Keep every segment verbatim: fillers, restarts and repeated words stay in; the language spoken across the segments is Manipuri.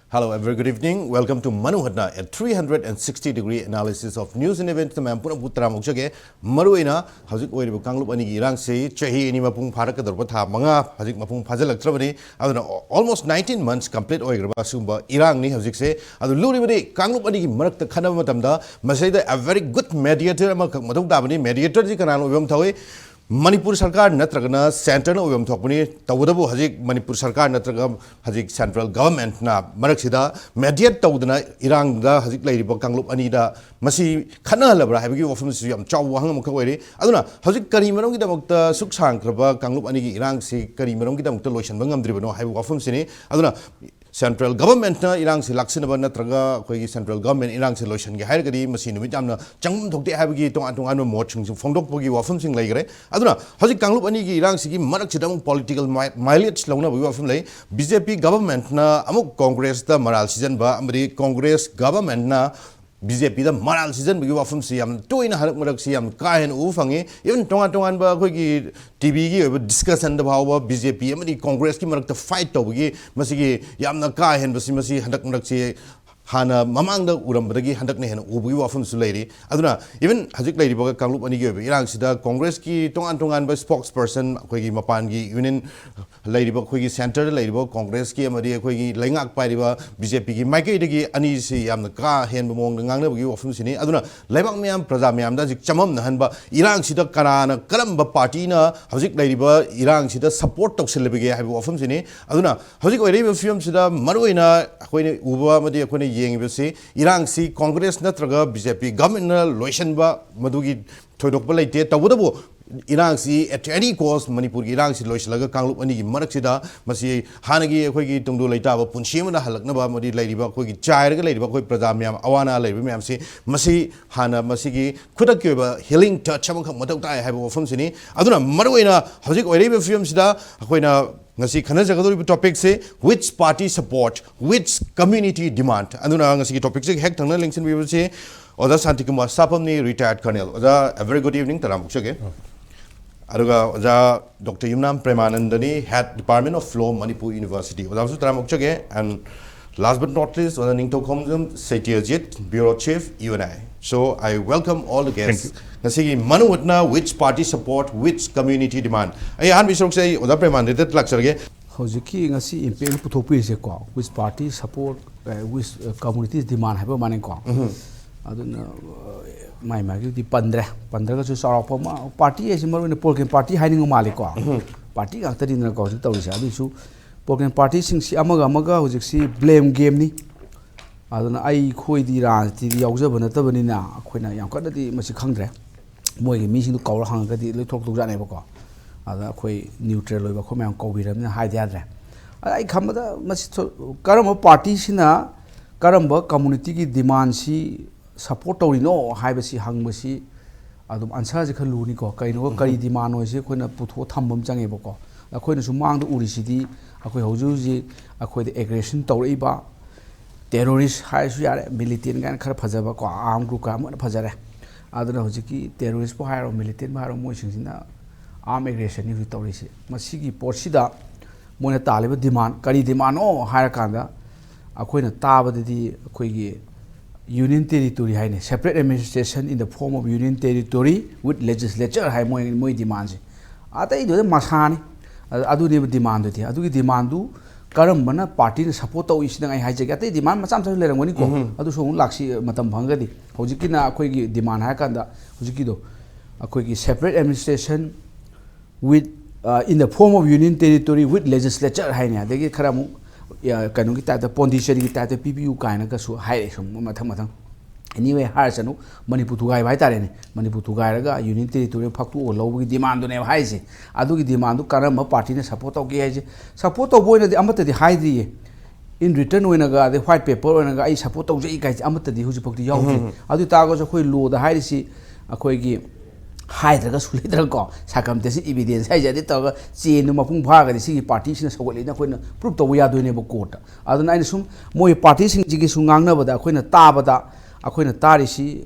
Hello, a very good evening. Welcome to Manu Hatna, a three hundred sixty degree analysis of news and events. ꯃꯌꯥꯝ ꯄꯨꯝꯅꯃꯛꯄꯨ ꯇꯔꯥꯝꯅ ꯑꯣꯛꯆꯒꯦ꯫ ꯃꯔꯨꯑꯣꯏꯅ ꯍꯧꯖꯤꯛ ꯑꯣꯏꯔꯤꯕ ꯀꯥꯡꯂꯨꯞ ꯑꯅꯤꯒꯤ ꯏꯔꯥꯡꯁꯤ ꯆꯍꯤ ꯑꯅꯤ ꯃꯄꯨꯡ ꯐꯥꯔꯛꯀꯗꯧꯔꯕ ꯊꯥ ꯃꯉꯥ ꯍꯧꯖꯤꯛ ꯃꯄꯨꯡ ꯐꯥꯖꯤꯜꯂꯛꯇ꯭ꯔꯕꯅꯤ꯫ ꯑꯗꯨꯅ almost nineteen months complete ꯑꯣꯏꯈ꯭ꯔꯕ ꯑꯁꯤꯒꯨꯝꯕ ꯏꯔꯥꯡꯅꯤ ꯍꯧꯖꯤꯛꯁꯦ꯫ ꯑꯗꯨ ꯂꯨꯔꯤꯕꯗꯤ ꯀꯥꯡꯂꯨꯞ ꯑꯅꯤꯒꯤ ꯃꯔꯛꯇ ꯈꯟꯅꯕ ꯃꯇꯝꯗ ꯃꯁꯤꯗ a very good mediator ꯑꯃꯈꯛ ꯃꯊꯧ ꯇꯥꯕꯅꯤ꯫ Mediatorꯁꯤ ꯀꯅꯥꯅ ꯑꯣꯏꯕ ꯑꯃ ꯊꯧꯏ? ꯃꯅꯤꯄꯨꯔ ꯁꯔꯀꯥꯔ ꯅꯠꯇ꯭ꯔꯒꯅ centreꯅ ꯑꯣꯏꯕ ꯑꯃ ꯊꯣꯛꯄꯅꯤ꯫ ꯇꯧꯕꯇꯕꯨ ꯍꯧꯖꯤꯛ ꯃꯅꯤꯄꯨꯔ ꯁꯔꯀꯥꯔ ꯅꯠꯇ꯭ꯔꯒ ꯍꯧꯖꯤꯛ central governmentꯅ ꯃꯔꯛꯁꯤꯗ mediate ꯇꯧꯗꯅ ꯏꯔꯥꯡꯗ ꯍꯧꯖꯤꯛ ꯂꯩꯔꯤꯕ ꯀꯥꯡꯂꯨꯞ ꯑꯅꯤꯗ ꯃꯁꯤ ꯈꯠꯅꯍꯜꯂꯕ꯭ꯔꯥ ꯍꯥꯏꯕꯒꯤ ꯋꯥꯐꯝꯁꯤꯁꯨ ꯌꯥꯝ ꯆꯥꯎꯕ ꯋꯥꯍꯪ ꯑꯃꯈꯛ ꯑꯣꯏꯔꯤ꯫ ꯑꯗꯨꯅ ꯍꯧꯖꯤꯛ ꯀꯔꯤ ꯃꯔꯝꯒꯤꯗꯃꯛꯇ ꯁꯨꯛ ꯁꯥꯡꯈ꯭ꯔꯕ ꯀꯥꯡꯂꯨꯞ ꯑꯅꯤꯒꯤ ꯏꯔꯥꯡꯁꯤ ꯀꯔꯤ ꯃꯔꯝꯒꯤꯗꯃꯛꯇ ꯂꯣꯏꯁꯤꯟꯕ ꯉꯝꯗ꯭ꯔꯤꯕꯅꯣ ꯍꯥꯏꯕ ꯋꯥꯐꯝꯁꯤꯅꯤ꯫ ꯑꯗꯨꯅ central governmentꯅ ꯏꯔꯥꯡꯁꯤ ꯂꯥꯛꯁꯤꯟꯅꯕ ꯅꯠꯇ꯭ꯔꯒ ꯑꯩꯈꯣꯏꯒꯤ central government ꯏꯔꯥꯡꯁꯤ ꯂꯣꯏꯁꯤꯟꯒꯦ ꯍꯥꯏꯔꯒꯗꯤ ꯃꯁꯤ ꯅꯨꯃꯤꯠ ꯌꯥꯝꯅ ꯆꯪꯐꯝ ꯊꯣꯛꯇꯦ ꯍꯥꯏꯕꯒꯤ ꯇꯣꯉꯥꯟ ꯇꯣꯉꯥꯟꯕ ꯃꯣꯠꯁꯤꯡꯁꯨ ꯐꯣꯡꯗꯣꯛꯄꯒꯤ ꯋꯥꯐꯝꯁꯤꯡ ꯂꯩꯈ꯭ꯔꯦ꯫ ꯑꯗꯨꯅ ꯍꯧꯖꯤꯛ ꯀꯥꯡꯂꯨꯞ ꯑꯅꯤꯒꯤ ꯏꯔꯥꯡꯁꯤꯒꯤ ꯃꯔꯛꯁꯤꯗ ꯑꯃꯨꯛ political mi-, mileage ꯂꯧꯅꯕꯒꯤ ꯋꯥꯐꯝ ꯂꯩ꯫ BJP governmentꯅ ꯑꯃꯨꯛ Congressꯇ ꯃꯔꯥꯜ ꯁꯤꯖꯟꯕ ꯑꯃꯗꯤ Congress governmentꯅ BJPꯗ ꯃꯔꯥꯜ ꯁꯤꯖꯟꯕꯒꯤ ꯋꯥꯐꯝꯁꯤ ꯌꯥꯝ ꯇꯣꯏꯅ ꯍꯟꯗꯛ ꯃꯔꯛꯁꯤ ꯌꯥꯝ ꯀꯥ ꯍꯦꯟꯅ ꯎꯕ ꯐꯪꯉꯤ꯫ Even ꯇꯣꯉꯥꯟ ꯇꯣꯉꯥꯟꯕ ꯑꯩꯈꯣꯏꯒꯤ TVꯒꯤ ꯑꯣꯏꯕ discussionꯗ ꯐꯥꯎꯕ BJP ꯑꯃꯗꯤ Congressꯀꯤ ꯃꯔꯛꯇ fight ꯇꯧꯕꯒꯤ ꯃꯁꯤꯒꯤ ꯌꯥꯝꯅ ꯀꯥ ꯍꯦꯟꯕꯁꯤ ꯃꯁꯤ ꯍꯟꯗꯛ ꯃꯔꯛꯁꯤ ꯍꯥꯟꯅ ꯃꯃꯥꯡꯗ ꯎꯔꯝꯕꯗꯒꯤ ꯍꯟꯗꯛꯅ ꯍꯦꯟꯅ ꯎꯕꯒꯤ ꯋꯥꯐꯝꯁꯨ ꯂꯩꯔꯤ꯫ ꯑꯗꯨꯅ even ꯍꯧꯖꯤꯛ ꯂꯩꯔꯤꯕ ꯀꯥꯡꯂꯨꯞ ꯑꯅꯤꯒꯤ ꯑꯣꯏꯕ ꯏꯔꯥꯡꯁꯤꯗ Congressꯀꯤ ꯇꯣꯉꯥꯟ ꯇꯣꯉꯥꯟꯕ spokesperson, ꯑꯩꯈꯣꯏꯒꯤ ꯃꯄꯥꯟꯒꯤ union ꯂꯩꯔꯤꯕ, ꯑꯩꯈꯣꯏꯒꯤ centreꯗ ꯂꯩꯔꯤꯕ Congressꯀꯤ ꯑꯃꯗꯤ ꯑꯩꯈꯣꯏꯒꯤ ꯂꯩꯉꯥꯛ ꯄꯥꯏꯔꯤꯕ BJPꯒꯤ ꯃꯥꯏꯀꯩꯗꯒꯤ ꯑꯅꯤꯁꯤ ꯌꯥꯝꯅ ꯀꯥ ꯍꯦꯟꯕ ꯃꯑꯣꯡꯗ ꯉꯥꯡꯅꯕꯒꯤ ꯋꯥꯐꯝꯁꯤꯅꯤ꯫ ꯑꯗꯨꯅ ꯂꯩꯕꯥꯛ ꯃꯤꯌꯥꯝ, ꯄ꯭ꯔꯖꯥ ꯃꯤꯌꯥꯝꯗ ꯍꯧꯖꯤꯛ ꯆꯃꯝꯅꯍꯟꯕ, ꯏꯔꯥꯡꯁꯤꯗ ꯀꯅꯥꯅ, ꯀꯔꯝꯕ partyꯅ ꯍꯧꯖꯤꯛ ꯂꯩꯔꯤꯕ ꯏꯔꯥꯡꯁꯤꯗ support ꯇꯧꯁꯤꯜꯂꯤꯕꯒꯦ ꯍꯥꯏꯕ ꯋꯥꯐꯝꯁꯤꯅꯤ꯫ ꯑꯗꯨꯅ ꯍꯧꯖꯤꯛ ꯑꯣꯏꯔꯛꯏꯕ ꯐꯤꯕꯝꯁꯤꯗ ꯃꯔꯨꯑꯣꯏꯅ ꯑꯩꯈꯣꯏꯅ ꯎꯕ ꯑꯃꯗꯤ ꯑꯩꯈꯣꯏꯅ ꯌꯦꯡꯉꯤꯕꯁꯤ ꯏꯔꯥꯡꯁꯤ Congress ꯅꯠꯇ꯭ꯔꯒ BJP governmentꯅ ꯂꯣꯏꯁꯤꯟꯕ ꯃꯗꯨꯒꯤ ꯊꯣꯏꯗꯣꯛꯄ ꯂꯩꯇꯦ꯫ ꯇꯧꯕꯇꯕꯨ ꯏꯔꯥꯡꯁꯤ at any cost ꯃꯅꯤꯄꯨꯔꯒꯤ ꯏꯔꯥꯡꯁꯤ ꯂꯣꯏꯁꯤꯜꯂꯒ ꯀꯥꯡꯂꯨꯞ ꯑꯅꯤꯒꯤ ꯃꯔꯛꯁꯤꯗ ꯃꯁꯤ ꯍꯥꯟꯅꯒꯤ ꯑꯩꯈꯣꯏꯒꯤ ꯇꯨꯡꯗꯨ ꯂꯩꯇꯥꯕ ꯄꯨꯟꯁꯤ ꯑꯃꯗ ꯍꯜꯂꯛꯅꯕ ꯑꯃꯗꯤ ꯂꯩꯔꯤꯕ ꯑꯩꯈꯣꯏꯒꯤ ꯆꯥꯏꯔꯒ ꯂꯩꯔꯤꯕ ꯑꯩꯈꯣꯏ ꯄ꯭ꯔꯖꯥ ꯃꯌꯥꯝ, ꯑꯋꯥ ꯑꯅꯥ ꯂꯩꯔꯤꯕ ꯃꯌꯥꯝꯁꯤ ꯃꯁꯤ ꯍꯥꯟꯅ ꯃꯁꯤꯒꯤ ꯈꯨꯗꯛꯀꯤ ꯑꯣꯏꯕ healing touch ꯑꯃꯈꯛ ꯃꯊꯧ ꯇꯥꯏ ꯍꯥꯏꯕ ꯋꯥꯐꯝꯁꯤꯅꯤ꯫ ꯑꯗꯨꯅ ꯃꯔꯨꯑꯣꯏꯅ ꯍꯧꯖꯤꯛ ꯑꯣꯏꯔꯛꯏꯕ ꯐꯤꯕꯝꯁꯤꯗ ꯑꯩꯈꯣꯏꯅ ꯉꯁꯤ ꯈꯟꯅꯖꯒꯗꯧꯔꯤꯕ topicꯁꯤ which party support which community demand꯫ ꯑꯗꯨꯅ ꯉꯁꯤꯒꯤ topicꯁꯤꯒ ꯍꯦꯛ ꯊꯪꯅ ꯂꯦꯡꯁꯤꯟꯕꯤꯕꯁꯤ ꯑꯣꯖꯥ ꯁꯥꯟꯇꯤꯀꯨꯃꯥꯔ ꯁꯥꯄꯝꯅꯤ, retired colonel꯫ ꯑꯣꯖꯥ, a very good evening, ꯇꯔꯥꯝ ꯑꯣꯛꯆꯒꯦ꯫ ꯑꯗꯨꯒ ꯑꯣꯖꯥ Doctor Yumnam ꯄ꯭ꯔꯦꯃꯥꯅꯟꯗꯅꯤ, Head Department of Law, Manipur University꯫ ꯑꯣꯖꯥꯕꯨꯁꯨ ꯇꯔꯥꯝ ꯑꯣꯛꯆꯒꯦ꯫ And Last but not least, ꯑꯣꯖꯥ ꯅꯤꯡꯊꯧꯈꯣꯡꯖꯝ ꯁꯇ꯭ꯌꯖꯤꯠ, Bureau Chief, U N I. So, I welcome all the guests. Thank you. ꯉꯁꯤꯒꯤ ꯃꯅꯨꯡ ꯍꯨꯠꯅ which party support which community demand? ꯑꯩ ꯑꯍꯥꯟꯕꯒꯤ ꯁꯔꯨꯛꯁꯦ ꯑꯩ ꯑꯣꯖꯥ ꯄ꯭ꯔꯦꯃꯥꯅꯟꯗꯗ ꯂꯥꯛꯆꯔꯒꯦ꯫ ꯍꯧꯖꯤꯛꯀꯤ ꯉꯁꯤ ꯏꯝꯄꯦꯛꯅ ꯄꯨꯊꯣꯛꯄꯤꯔꯤꯁꯦꯀꯣ, which party support, ꯑ, which, ꯑ, communities demand ꯍꯥꯏꯕ ꯃꯥꯅꯦꯀꯣ꯫ ꯎꯝ꯫ ꯑꯗꯨꯅ, ꯑ, ꯃꯥꯏ ꯃꯥꯏꯒꯤꯗꯤ ꯄꯟꯗ꯭ꯔꯦ꯫ ꯄꯟꯗ꯭ꯔꯒꯁꯨ ꯆꯥꯎꯔꯥꯛꯄ ꯑꯃ, ꯄꯥꯔꯇꯤ ꯍꯥꯏꯁꯦ ꯃꯔꯨ ꯑꯣꯏꯅ ꯄꯣꯂꯤꯇꯤꯀꯦꯜ ꯄꯥꯔꯇꯤ ꯍꯥꯏꯅꯤꯡꯕ ꯃꯥꯜꯂꯤꯀꯣ꯫ ꯎꯝ꯫ ꯄꯥꯔꯇꯤ ꯉꯥꯛꯇꯅꯤꯗꯅꯀꯣ ꯍꯧꯖꯤꯛ ꯇꯧꯔꯤꯁꯦ꯫ ꯑꯗꯨꯏꯁꯨ ꯄꯣꯂꯤꯇꯤꯀꯦꯜ ꯄꯥꯔꯇꯤꯁꯤꯡꯁꯤ ꯑꯃꯒ ꯑꯃꯒ ꯍꯧꯖꯤꯛꯁꯤ ꯕ꯭ꯂꯦꯝ ꯒꯦꯝꯅꯤ꯫ ꯑꯗꯨꯅ ꯑꯩꯈꯣꯏꯗꯤ ꯔꯥꯖꯅꯤꯇꯤꯗꯤ ꯌꯥꯎꯖꯕ ꯅꯠꯇꯕꯅꯤꯅ ꯑꯩꯈꯣꯏꯅ ꯌꯥꯝ ꯀꯟꯅꯗꯤ ꯃꯁꯤ ꯈꯪꯗ꯭ꯔꯦ꯫ ꯃꯣꯏꯒꯤ ꯃꯤꯁꯤꯡꯗꯣ ꯀꯧꯔ ꯍꯪꯉꯒꯗꯤ ꯂꯣꯏ ꯊꯣꯛꯇꯧꯖꯥꯠꯅꯦꯕꯀꯣ꯫ ꯑꯗ ꯑꯩꯈꯣꯏ ꯅ꯭ꯌꯨꯇ꯭ꯔꯦꯜ ꯑꯣꯏꯕ ꯑꯩꯈꯣꯏ ꯃꯌꯥꯝ ꯀꯧꯕꯤꯔꯕꯅꯤꯅ ꯍꯥꯏꯗ ꯌꯥꯗ꯭ꯔꯦ꯫ ꯑꯗ ꯑꯩ ꯈꯟꯕꯗ ꯃꯁꯤ ꯊꯣ-, ꯀꯔꯝꯕ ꯄꯥꯔꯇꯤꯁꯤꯅ ꯀꯔꯝꯕ ꯀꯝꯃꯨꯅꯤꯇꯤꯒꯤ ꯗꯤꯃꯥꯟꯁꯤ ꯁꯞꯄꯣꯔꯠ ꯇꯧꯔꯤꯅꯣ ꯍꯥꯏꯕꯁꯤ ꯍꯪꯕꯁꯤ ꯑꯗꯨꯝ ꯑꯟꯁꯔꯁꯦ ꯈꯔ ꯂꯨꯅꯤꯀꯣ꯫ ꯀꯩꯅꯣꯒ ꯀꯔꯤ ꯎꯝ꯫ ꯗꯤꯃꯥꯟ ꯑꯣꯏꯁꯦ ꯑꯩꯈꯣꯏꯅ ꯄꯨꯊꯣꯛꯑ ꯊꯝꯕ ꯑꯃ ꯆꯪꯉꯦꯕꯀꯣ꯫ ꯑꯩꯈꯣꯏꯅꯁꯨ ꯃꯥꯡꯗ ꯎꯔꯤꯁꯤꯗꯤ ꯑꯩꯈꯣꯏ ꯍꯧꯖꯤꯛ ꯍꯧꯖꯤꯛ ꯑꯩꯈꯣꯏꯗ ꯑꯦꯒ꯭ꯔꯦꯁꯟ ꯇꯧꯔꯛꯏꯕ ꯇꯦꯔꯣꯔꯤꯁ ꯍꯥꯏꯔꯁꯨ ꯌꯥꯔꯦ, ꯃꯤꯂꯤꯇꯦꯟ ꯀꯥꯏꯅ ꯈꯔ ꯐꯖꯕꯀꯣ, ꯑꯥꯔꯝ ꯒ꯭ꯔꯨꯞ ꯀꯥꯏꯅ ꯑꯃꯅ ꯐꯖꯔꯦ꯫ ꯑꯗꯨꯅ ꯍꯧꯖꯤꯛꯀꯤ ꯇꯦꯔꯣꯔꯤꯁꯄꯨ ꯍꯥꯏꯔꯣ, ꯃꯤꯂꯤꯇꯦꯟꯕꯨ ꯍꯥꯏꯔꯣ, ꯃꯣꯏꯁꯤꯡꯁꯤꯅ ꯑꯥꯔꯝ ꯑꯦꯒ꯭ꯔꯦꯁꯟꯅꯤ ꯍꯧꯖꯤꯛ ꯇꯧꯔꯤꯁꯤ꯫ ꯃꯁꯤꯒꯤ ꯄꯣꯠꯁꯤꯗ ꯃꯣꯏꯅ ꯇꯥꯜꯂꯤꯕ ꯗꯤꯃꯥꯟ, ꯀꯔꯤ ꯗꯤꯃꯥꯟꯅꯣ ꯍꯥꯏꯔꯀꯥꯟꯗ, ꯑꯩꯈꯣꯏꯅ ꯇꯥꯕꯗꯗꯤ ꯑꯩꯈꯣꯏꯒꯤ ꯌꯨꯅꯤꯌꯟ ꯇꯦꯔꯤꯇꯣꯔꯤ ꯍꯥꯏꯅꯤ, separate administration in the form of union territory with legislature ꯍꯥꯏ ꯃꯣꯏ, ꯃꯣꯏ ꯗꯤꯃꯥꯟꯁꯦ꯫ ꯑꯇꯩꯗꯨꯗ ꯃꯁꯥꯅꯤ꯫ ꯑ-, ꯑꯗꯨꯅꯦꯕ ꯗꯤꯃꯥꯟꯗꯨꯗꯤ꯫ ꯑꯗꯨꯒꯤ ꯗꯤꯃꯥꯟꯗꯨ ꯀꯔꯝꯕꯅ ꯄꯥꯔꯇꯤꯅ ꯁꯞꯄꯣꯔꯠ ꯇꯧꯏ ꯁꯤꯗꯪ ꯑꯩ ꯍꯥꯏꯖꯒꯦ꯫ ꯑꯇꯩ ꯗꯤꯃꯥꯟ ꯃꯆꯥ ꯃꯆꯥꯁꯨ ꯂꯩꯔꯝꯒꯅꯤꯀꯣ꯫ ꯎꯝ꯫ ꯑꯗꯨꯁꯨ ꯑꯃꯨꯛ ꯂꯥꯛꯁꯤ, ꯃꯇꯝ ꯐꯪꯉꯒꯗꯤ꯫ ꯍꯧꯖꯤꯛꯀꯤꯅ ꯑꯩꯈꯣꯏꯒꯤ ꯗꯤꯃꯥꯟ ꯍꯥꯏꯔꯀꯥꯟꯗ ꯍꯧꯖꯤꯛꯀꯤꯗꯣ ꯑꯩꯈꯣꯏꯒꯤ separate administration with, uh, in the form of union territory with legislature ꯍꯥꯏꯅꯤ꯫ ꯑꯗꯒꯤ ꯈꯔ ꯑꯃꯨꯛ, ꯑ, ꯀꯩꯅꯣꯒꯤ ꯇꯥꯏꯞꯇ, ꯄꯣꯟꯗꯤꯆꯦꯔꯤꯒꯤ ꯇꯥꯏꯞꯇ ꯄꯤꯕꯤꯌꯨ ꯀꯥꯏꯅꯒꯁꯨ ꯍꯥꯏꯔꯛꯑꯦ ꯁꯨꯝ ꯃꯊꯪ ꯃꯊꯪ꯫ Anyway, ꯍꯥꯏꯔꯁꯅꯨ, ꯃꯅꯤꯄꯨꯔ ꯊꯨꯒꯥꯏꯕ ꯍꯥꯏꯇꯥꯔꯦꯅꯦ꯫ ꯃꯅꯤꯄꯨꯔ ꯊꯨꯒꯥꯏꯔꯒ ꯌꯨꯅꯤꯌꯟ ꯇꯦꯔꯤꯇꯣꯔꯤ ꯐꯥꯛꯇꯣꯛꯑꯒ ꯂꯧꯕꯒꯤ ꯗꯤꯃꯥꯟꯗꯨꯅꯦꯕ ꯍꯥꯏꯔꯤꯁꯦ꯫ ꯑꯗꯨꯒꯤ ꯗꯤꯃꯥꯟꯗꯨ ꯀꯔꯝꯕ ꯄꯥꯔꯇꯤꯅ ꯁꯞꯄꯣꯔꯠ ꯇꯧꯒꯦ ꯍꯥꯏꯁꯦ, ꯁꯞꯄꯣꯔꯠ ꯇꯧꯕ ꯑꯣꯏꯅꯗꯤ ꯑꯃꯠꯇꯗꯤ ꯍꯥꯏꯗ꯭ꯔꯤꯌꯦ꯫ In return ꯑꯣꯏꯅꯒ, ꯑꯗꯩ white paper ꯑꯣꯏꯅꯒ ꯑꯩ ꯁꯞꯄꯣꯔꯠ ꯇꯧꯖꯩ ꯀꯥꯏꯁꯦ ꯑꯃꯠꯇꯗꯤ ꯍꯧꯖꯤꯛꯐꯥꯎꯗꯤ ꯌꯥꯎꯗ꯭ꯔꯤ꯫ ꯎꯝ꯫ ꯑꯗꯨ ꯑꯣꯏ ꯇꯥꯔꯒꯁꯨ ꯑꯩꯈꯣꯏ ꯂꯣꯗ ꯍꯥꯏꯔꯤꯁꯤ ꯑꯩꯈꯣꯏꯒꯤ ꯍꯥꯏꯗ꯭ꯔꯒꯁꯨ ꯂꯩꯇ꯭ꯔꯒꯀꯣ, circumstantial evidence ꯍꯥꯏꯁꯦ ꯑꯗꯨ ꯇꯧꯔꯒ ꯆꯦꯟꯗꯨ ꯃꯄꯨꯡ ꯐꯥꯔꯒꯗꯤ ꯁꯤꯒꯤ ꯄꯥꯔꯇꯤꯁꯤꯅ ꯁꯧꯒꯠꯂꯤꯅ ꯑꯩꯈꯣꯏꯅ ꯄ꯭ꯔꯨꯞ ꯇꯧꯕ ꯌꯥꯗꯣꯏꯅꯦꯕ ꯀꯣꯔꯠꯇ꯫ ꯑꯗꯨꯅ ꯑꯩꯅ ꯁꯨꯝ ꯃꯣꯏ ꯄꯥꯔꯇꯤꯁꯤꯡꯁꯤꯒꯤꯁꯨ ꯉꯥꯡꯅꯕꯗ ꯑꯩꯈꯣꯏꯅ ꯇꯥꯕꯗ, ꯑꯩꯈꯣꯏꯅ ꯇꯥꯔꯤꯁꯤ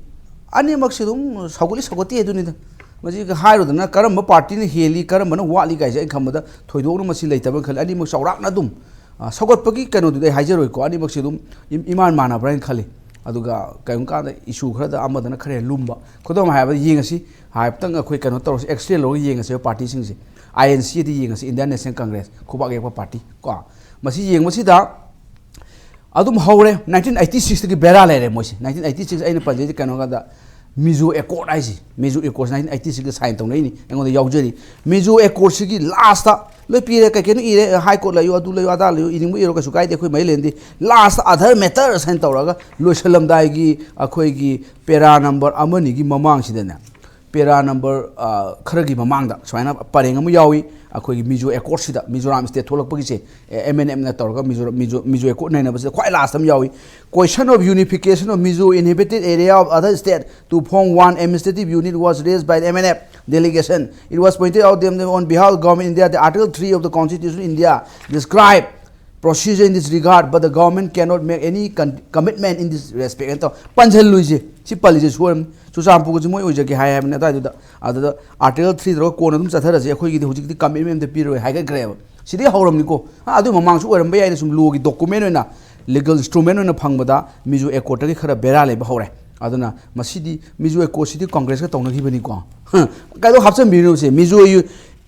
ꯑꯅꯤꯃꯛꯁꯦ ꯑꯗꯨꯝ ꯁꯧꯒꯠꯂꯤ ꯁꯧꯒꯠꯇꯦ ꯑꯗꯨꯅꯤꯗ꯫ ꯃꯁꯤ ꯍꯥꯏꯔꯨꯗꯅ ꯀꯔꯝꯕ ꯄꯥꯔꯇꯤꯅ ꯍꯦꯜꯂꯤ, ꯀꯔꯝꯕꯅ ꯋꯥꯠꯂꯤ ꯀꯥꯏꯁꯦ ꯑꯩꯅ ꯈꯟꯕꯗ ꯊꯣꯏꯗꯣꯛꯅ ꯃꯁꯤ ꯂꯩꯇꯕ꯭ꯔꯥ ꯈꯜꯂꯤ꯫ ꯑꯅꯤꯃꯛ ꯆꯥꯎꯔꯥꯛꯅ ꯑꯗꯨꯝ ꯑ, ꯁꯧꯒꯠꯄꯒꯤ ꯀꯩꯅꯣꯗꯨꯗꯤ ꯑꯩ ꯍꯥꯏꯖꯔꯣꯏꯀꯣ, ꯑꯅꯤꯃꯛꯁꯦ ꯑꯗꯨꯝ ꯏꯝ- ꯏꯃꯥꯟ ꯃꯥꯟꯅꯕ꯭ꯔꯥ ꯍꯥꯏꯅ ꯈꯜꯂꯤ꯫ ꯑꯗꯨꯒ ꯀꯔꯤꯒꯨꯝꯕ ꯀꯥꯟꯗ ꯏꯁꯨ ꯈꯔꯗ ꯑꯃꯗꯅ ꯈꯔ ꯍꯦꯟꯅ ꯂꯨꯝꯕ꯫ ꯈꯨꯗꯝ ꯍꯥꯏꯔꯕꯗ ꯌꯦꯡꯉꯁꯤ, ꯍꯥꯏꯐꯦꯠꯇꯪ ꯑꯩꯈꯣꯏ ꯀꯩꯅꯣ ꯇꯧꯔꯁꯤ, ꯑꯦꯛꯁꯔꯦ ꯂꯧꯔꯒ ꯌꯦꯡꯉꯁꯦꯕ ꯄꯥꯔꯇꯤꯁꯤꯡꯁꯦ꯫ ꯑꯥꯏ ꯑꯦꯟ ꯁꯤ ꯑꯗꯤ ꯌꯦꯡꯉꯁꯤ, ꯏꯟꯗꯤꯌꯥꯟ ꯅꯦꯁꯅꯦꯜ ꯀꯪꯒ꯭ꯔꯦꯁ, ꯈꯨꯕꯥꯛ ꯌꯩꯔꯛꯄ ꯄꯥꯔꯇꯤ ꯀꯣ꯫ ꯃꯁꯤ ꯌꯦꯡꯕꯁꯤꯗ ꯑꯗꯨꯝ ꯍꯧꯔꯦ꯫ ꯅꯥꯏꯟꯇꯤꯟ ꯑꯩꯠꯇꯤ ꯁꯤꯛꯁꯇꯒꯤ ꯕꯦꯔꯥ ꯂꯩꯔꯦ ꯃꯣꯏꯁꯦ꯫ ꯅꯥꯏꯟꯇꯤꯟ ꯑꯩꯠꯇꯤ ꯁꯤꯛꯁ ꯑꯩꯅ ꯄꯟꯖꯩꯁꯦ ꯀꯩꯅꯣ ꯀꯥꯟꯗ, ꯃꯤꯖꯣ ꯑꯦꯀꯣꯔꯗ ꯍꯥꯏꯁꯦ, ꯃꯤꯖꯣ ꯑꯦꯀꯣꯔꯗ ꯅꯥꯏꯟꯇꯤꯟ ꯑꯩꯠꯇꯤ ꯁꯤꯛꯁꯇ ꯁꯥꯏꯟ ꯇꯧꯅꯩꯅꯤ, ꯑꯩꯉꯣꯟꯗ ꯌꯥꯎꯖꯔꯤ꯫ ꯃꯤꯖꯣ ꯑꯦꯀꯣꯔꯗꯁꯤꯒꯤ ꯂꯥꯁꯇ ꯂꯣꯏ ꯄꯤꯔꯦ, ꯀꯩ ꯀꯩꯅꯣ ꯏꯔꯦ, ꯍꯥꯏ ꯀꯣꯔꯠ ꯂꯩꯌꯨ, ꯑꯗꯨ ꯂꯩꯌꯨ, ꯑꯗꯥ ꯂꯩꯌꯨ, ꯏꯅꯤꯡꯕ ꯏꯔꯣ, ꯀꯩꯁꯨ ꯀꯥꯏꯗꯦ, ꯑꯩꯈꯣꯏ ꯃꯍꯩ ꯂꯩꯅꯗꯦ꯫ ꯂꯥꯁꯇ ꯑꯗꯔ ꯃꯦꯇꯔ ꯁꯥꯏꯟ ꯇꯧꯔꯒ ꯂꯣꯏꯁꯜꯂꯝꯗꯥꯏꯒꯤ ꯑꯩꯈꯣꯏꯒꯤ ꯄꯦꯔꯥ ꯅꯝꯕꯔ ꯑꯃꯅꯤꯒꯤ ꯃꯃꯥꯡꯁꯤꯗꯅꯦ, ꯄꯦꯔꯥ ꯅꯝꯕꯔ, ꯑ, ꯈꯔꯒꯤ ꯃꯃꯥꯡꯗ ꯁꯨꯃꯥꯏꯅ ꯄꯔꯦꯡ ꯑꯃ ꯌꯥꯎꯏ꯫ ꯑꯩꯈꯣꯏꯒꯤ ꯃꯤꯖꯣ ꯑꯦꯀꯣꯔꯗꯁꯤꯗ, ꯃꯤꯖꯣꯔꯥꯝ ꯁ꯭ꯇꯦꯠ ꯊꯣꯛꯂꯛꯄꯒꯤꯁꯦ, ꯑꯦꯝ ꯑꯦꯟ ꯑꯦꯐꯅ ꯇꯧꯔꯒ ꯃꯤꯖꯣ, ꯃꯤꯖꯣ, ꯃꯤꯖꯣ ꯑꯦꯀꯣꯔꯗ ꯅꯩꯅꯕꯁꯤꯗ ꯈ꯭ꯋꯥꯏ ꯂꯥꯁꯇ ꯑꯃ ꯌꯥꯎꯏ꯫ Question of unification of Mizo inhabited area of other state to form one administrative unit was raised by the M N F delegation. It was pointed out them on behalf of Government of India that Article three of the Constitution of India describe procedure in this regard, but the government cannot make any con- commitment in this respect. ꯍꯥꯏꯅ ꯇꯧ ꯄꯟꯁꯤꯜꯂꯨꯏꯁꯦ, ꯁꯤ ꯄꯜꯂꯤꯁꯦ ꯁꯣꯏꯔꯝꯅꯤ꯫ ꯆꯨꯔꯆꯥꯟꯄꯨꯔꯒꯁꯦ ꯃꯣꯏ ꯑꯣꯏꯖꯒꯦ ꯍꯥꯏ ꯍꯥꯏꯕꯅꯤ ꯑꯗꯨꯋꯥꯏꯗꯨꯗ꯫ ꯑꯗꯨꯗ Article three ꯇꯧꯔꯒ ꯀꯣꯟꯅ ꯑꯗꯨꯝ ꯆꯠꯊꯔꯁꯤ, ꯑꯩꯈꯣꯏꯒꯤꯗꯤ ꯍꯧꯖꯤꯛꯇꯤ commitment ꯑꯝꯇ ꯄꯤꯔꯣꯏ ꯍꯥꯏꯒꯠꯈ꯭ꯔꯦꯕ꯫ ꯁꯤꯗꯤ ꯍꯧꯔꯝꯅꯤꯀꯣ꯫ ꯑ, ꯑꯗꯨ ꯃꯃꯥꯡꯁꯨ ꯑꯣꯏꯔꯝꯕ ꯌꯥꯏꯅ ꯁꯨꯝ ꯂꯣꯒꯤ ꯗꯣꯀꯨꯃꯦꯟ ꯑꯣꯏꯅ, ꯂꯤꯒꯜ ꯏꯟꯁꯇ꯭ꯔꯨꯃꯦꯟ ꯑꯣꯏꯅ ꯐꯪꯕꯗ ꯃꯤꯖꯣ ꯑꯦꯀꯣꯔꯗꯇꯒꯤ ꯈꯔ ꯕꯦꯔꯥ ꯂꯩꯕ ꯍꯧꯔꯦ꯫ ꯑꯗꯨꯅ ꯃꯁꯤꯗꯤ ꯃꯤꯖꯣ ꯑꯦꯀꯣꯔꯗꯁꯤꯗꯤ ꯀꯪꯒ꯭ꯔꯦꯁꯀ ꯇꯧꯅꯈꯤꯕꯅꯤꯀꯣ꯫ ꯀꯩꯗꯧ ꯍꯥꯞꯆꯤꯟꯕꯤꯔꯤꯅꯣꯁꯦ? Mizo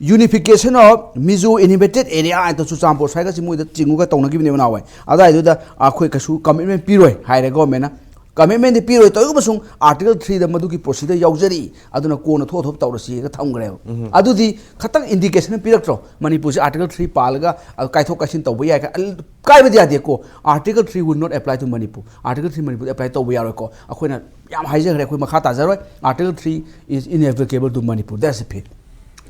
unification of Mizo inhabited area ꯍꯥꯏꯅ ꯆꯨꯔꯆꯥꯟꯄꯨꯔ ꯁ꯭ꯋꯥꯏꯒꯁꯤ ꯃꯣꯏꯗ ꯆꯤꯡꯉꯒ ꯇꯧꯅꯈꯤꯕꯅꯦꯕ ꯅꯍꯥꯟꯋꯥꯏ꯫ ꯑꯗꯨꯋꯥꯏꯗꯨꯗ ꯑꯩꯈꯣꯏ ꯀꯩꯁꯨ commitment ꯄꯤꯔꯣꯏ ꯍꯥꯏꯔꯦ ꯒꯣꯔꯃꯦꯟꯅ꯫ Commitmentꯗꯤ ꯄꯤꯔꯣꯏ, ꯇꯧꯏꯒꯨꯝꯕꯁꯨꯡ Article threeꯗ ꯃꯗꯨꯒꯤ procedure ꯌꯥꯎꯖꯔꯤ, ꯑꯗꯨꯅ ꯀꯣꯟꯅ ꯊꯣꯛꯑ ꯊꯣꯛꯄ ꯇꯧꯔꯁꯤꯒ ꯊꯝꯈ꯭ꯔꯦꯕ꯫ ꯑꯗꯨꯗꯤ ꯈꯇꯪ indication ꯑꯃ ꯄꯤꯔꯛꯇ꯭ꯔꯣ? ꯃꯅꯤꯄꯨꯔꯁꯦ Article three ꯄꯥꯜꯂꯒ, ꯑ, ꯀꯥꯏꯊꯣꯛ ꯀꯥꯏꯁꯤꯟ ꯇꯧꯕ ꯌꯥꯏ ꯀꯥꯏ-, ꯑꯜ-, ꯀꯥꯏꯕꯗꯤ ꯌꯥꯗꯦꯀꯣ꯫ Article three will not apply to Manipur. Article three ꯃꯅꯤꯄꯨꯔꯗ apply ꯇꯧꯕ ꯌꯥꯔꯣꯏꯀꯣ꯫ ꯑꯩꯈꯣꯏꯅ ꯌꯥꯝ ꯍꯥꯏꯖꯈ꯭ꯔꯦ, ꯑꯩꯈꯣꯏ ꯃꯈꯥ ꯇꯥꯖꯔꯣꯏ꯫ Article three is inapplicable to Manipur. That's a fact.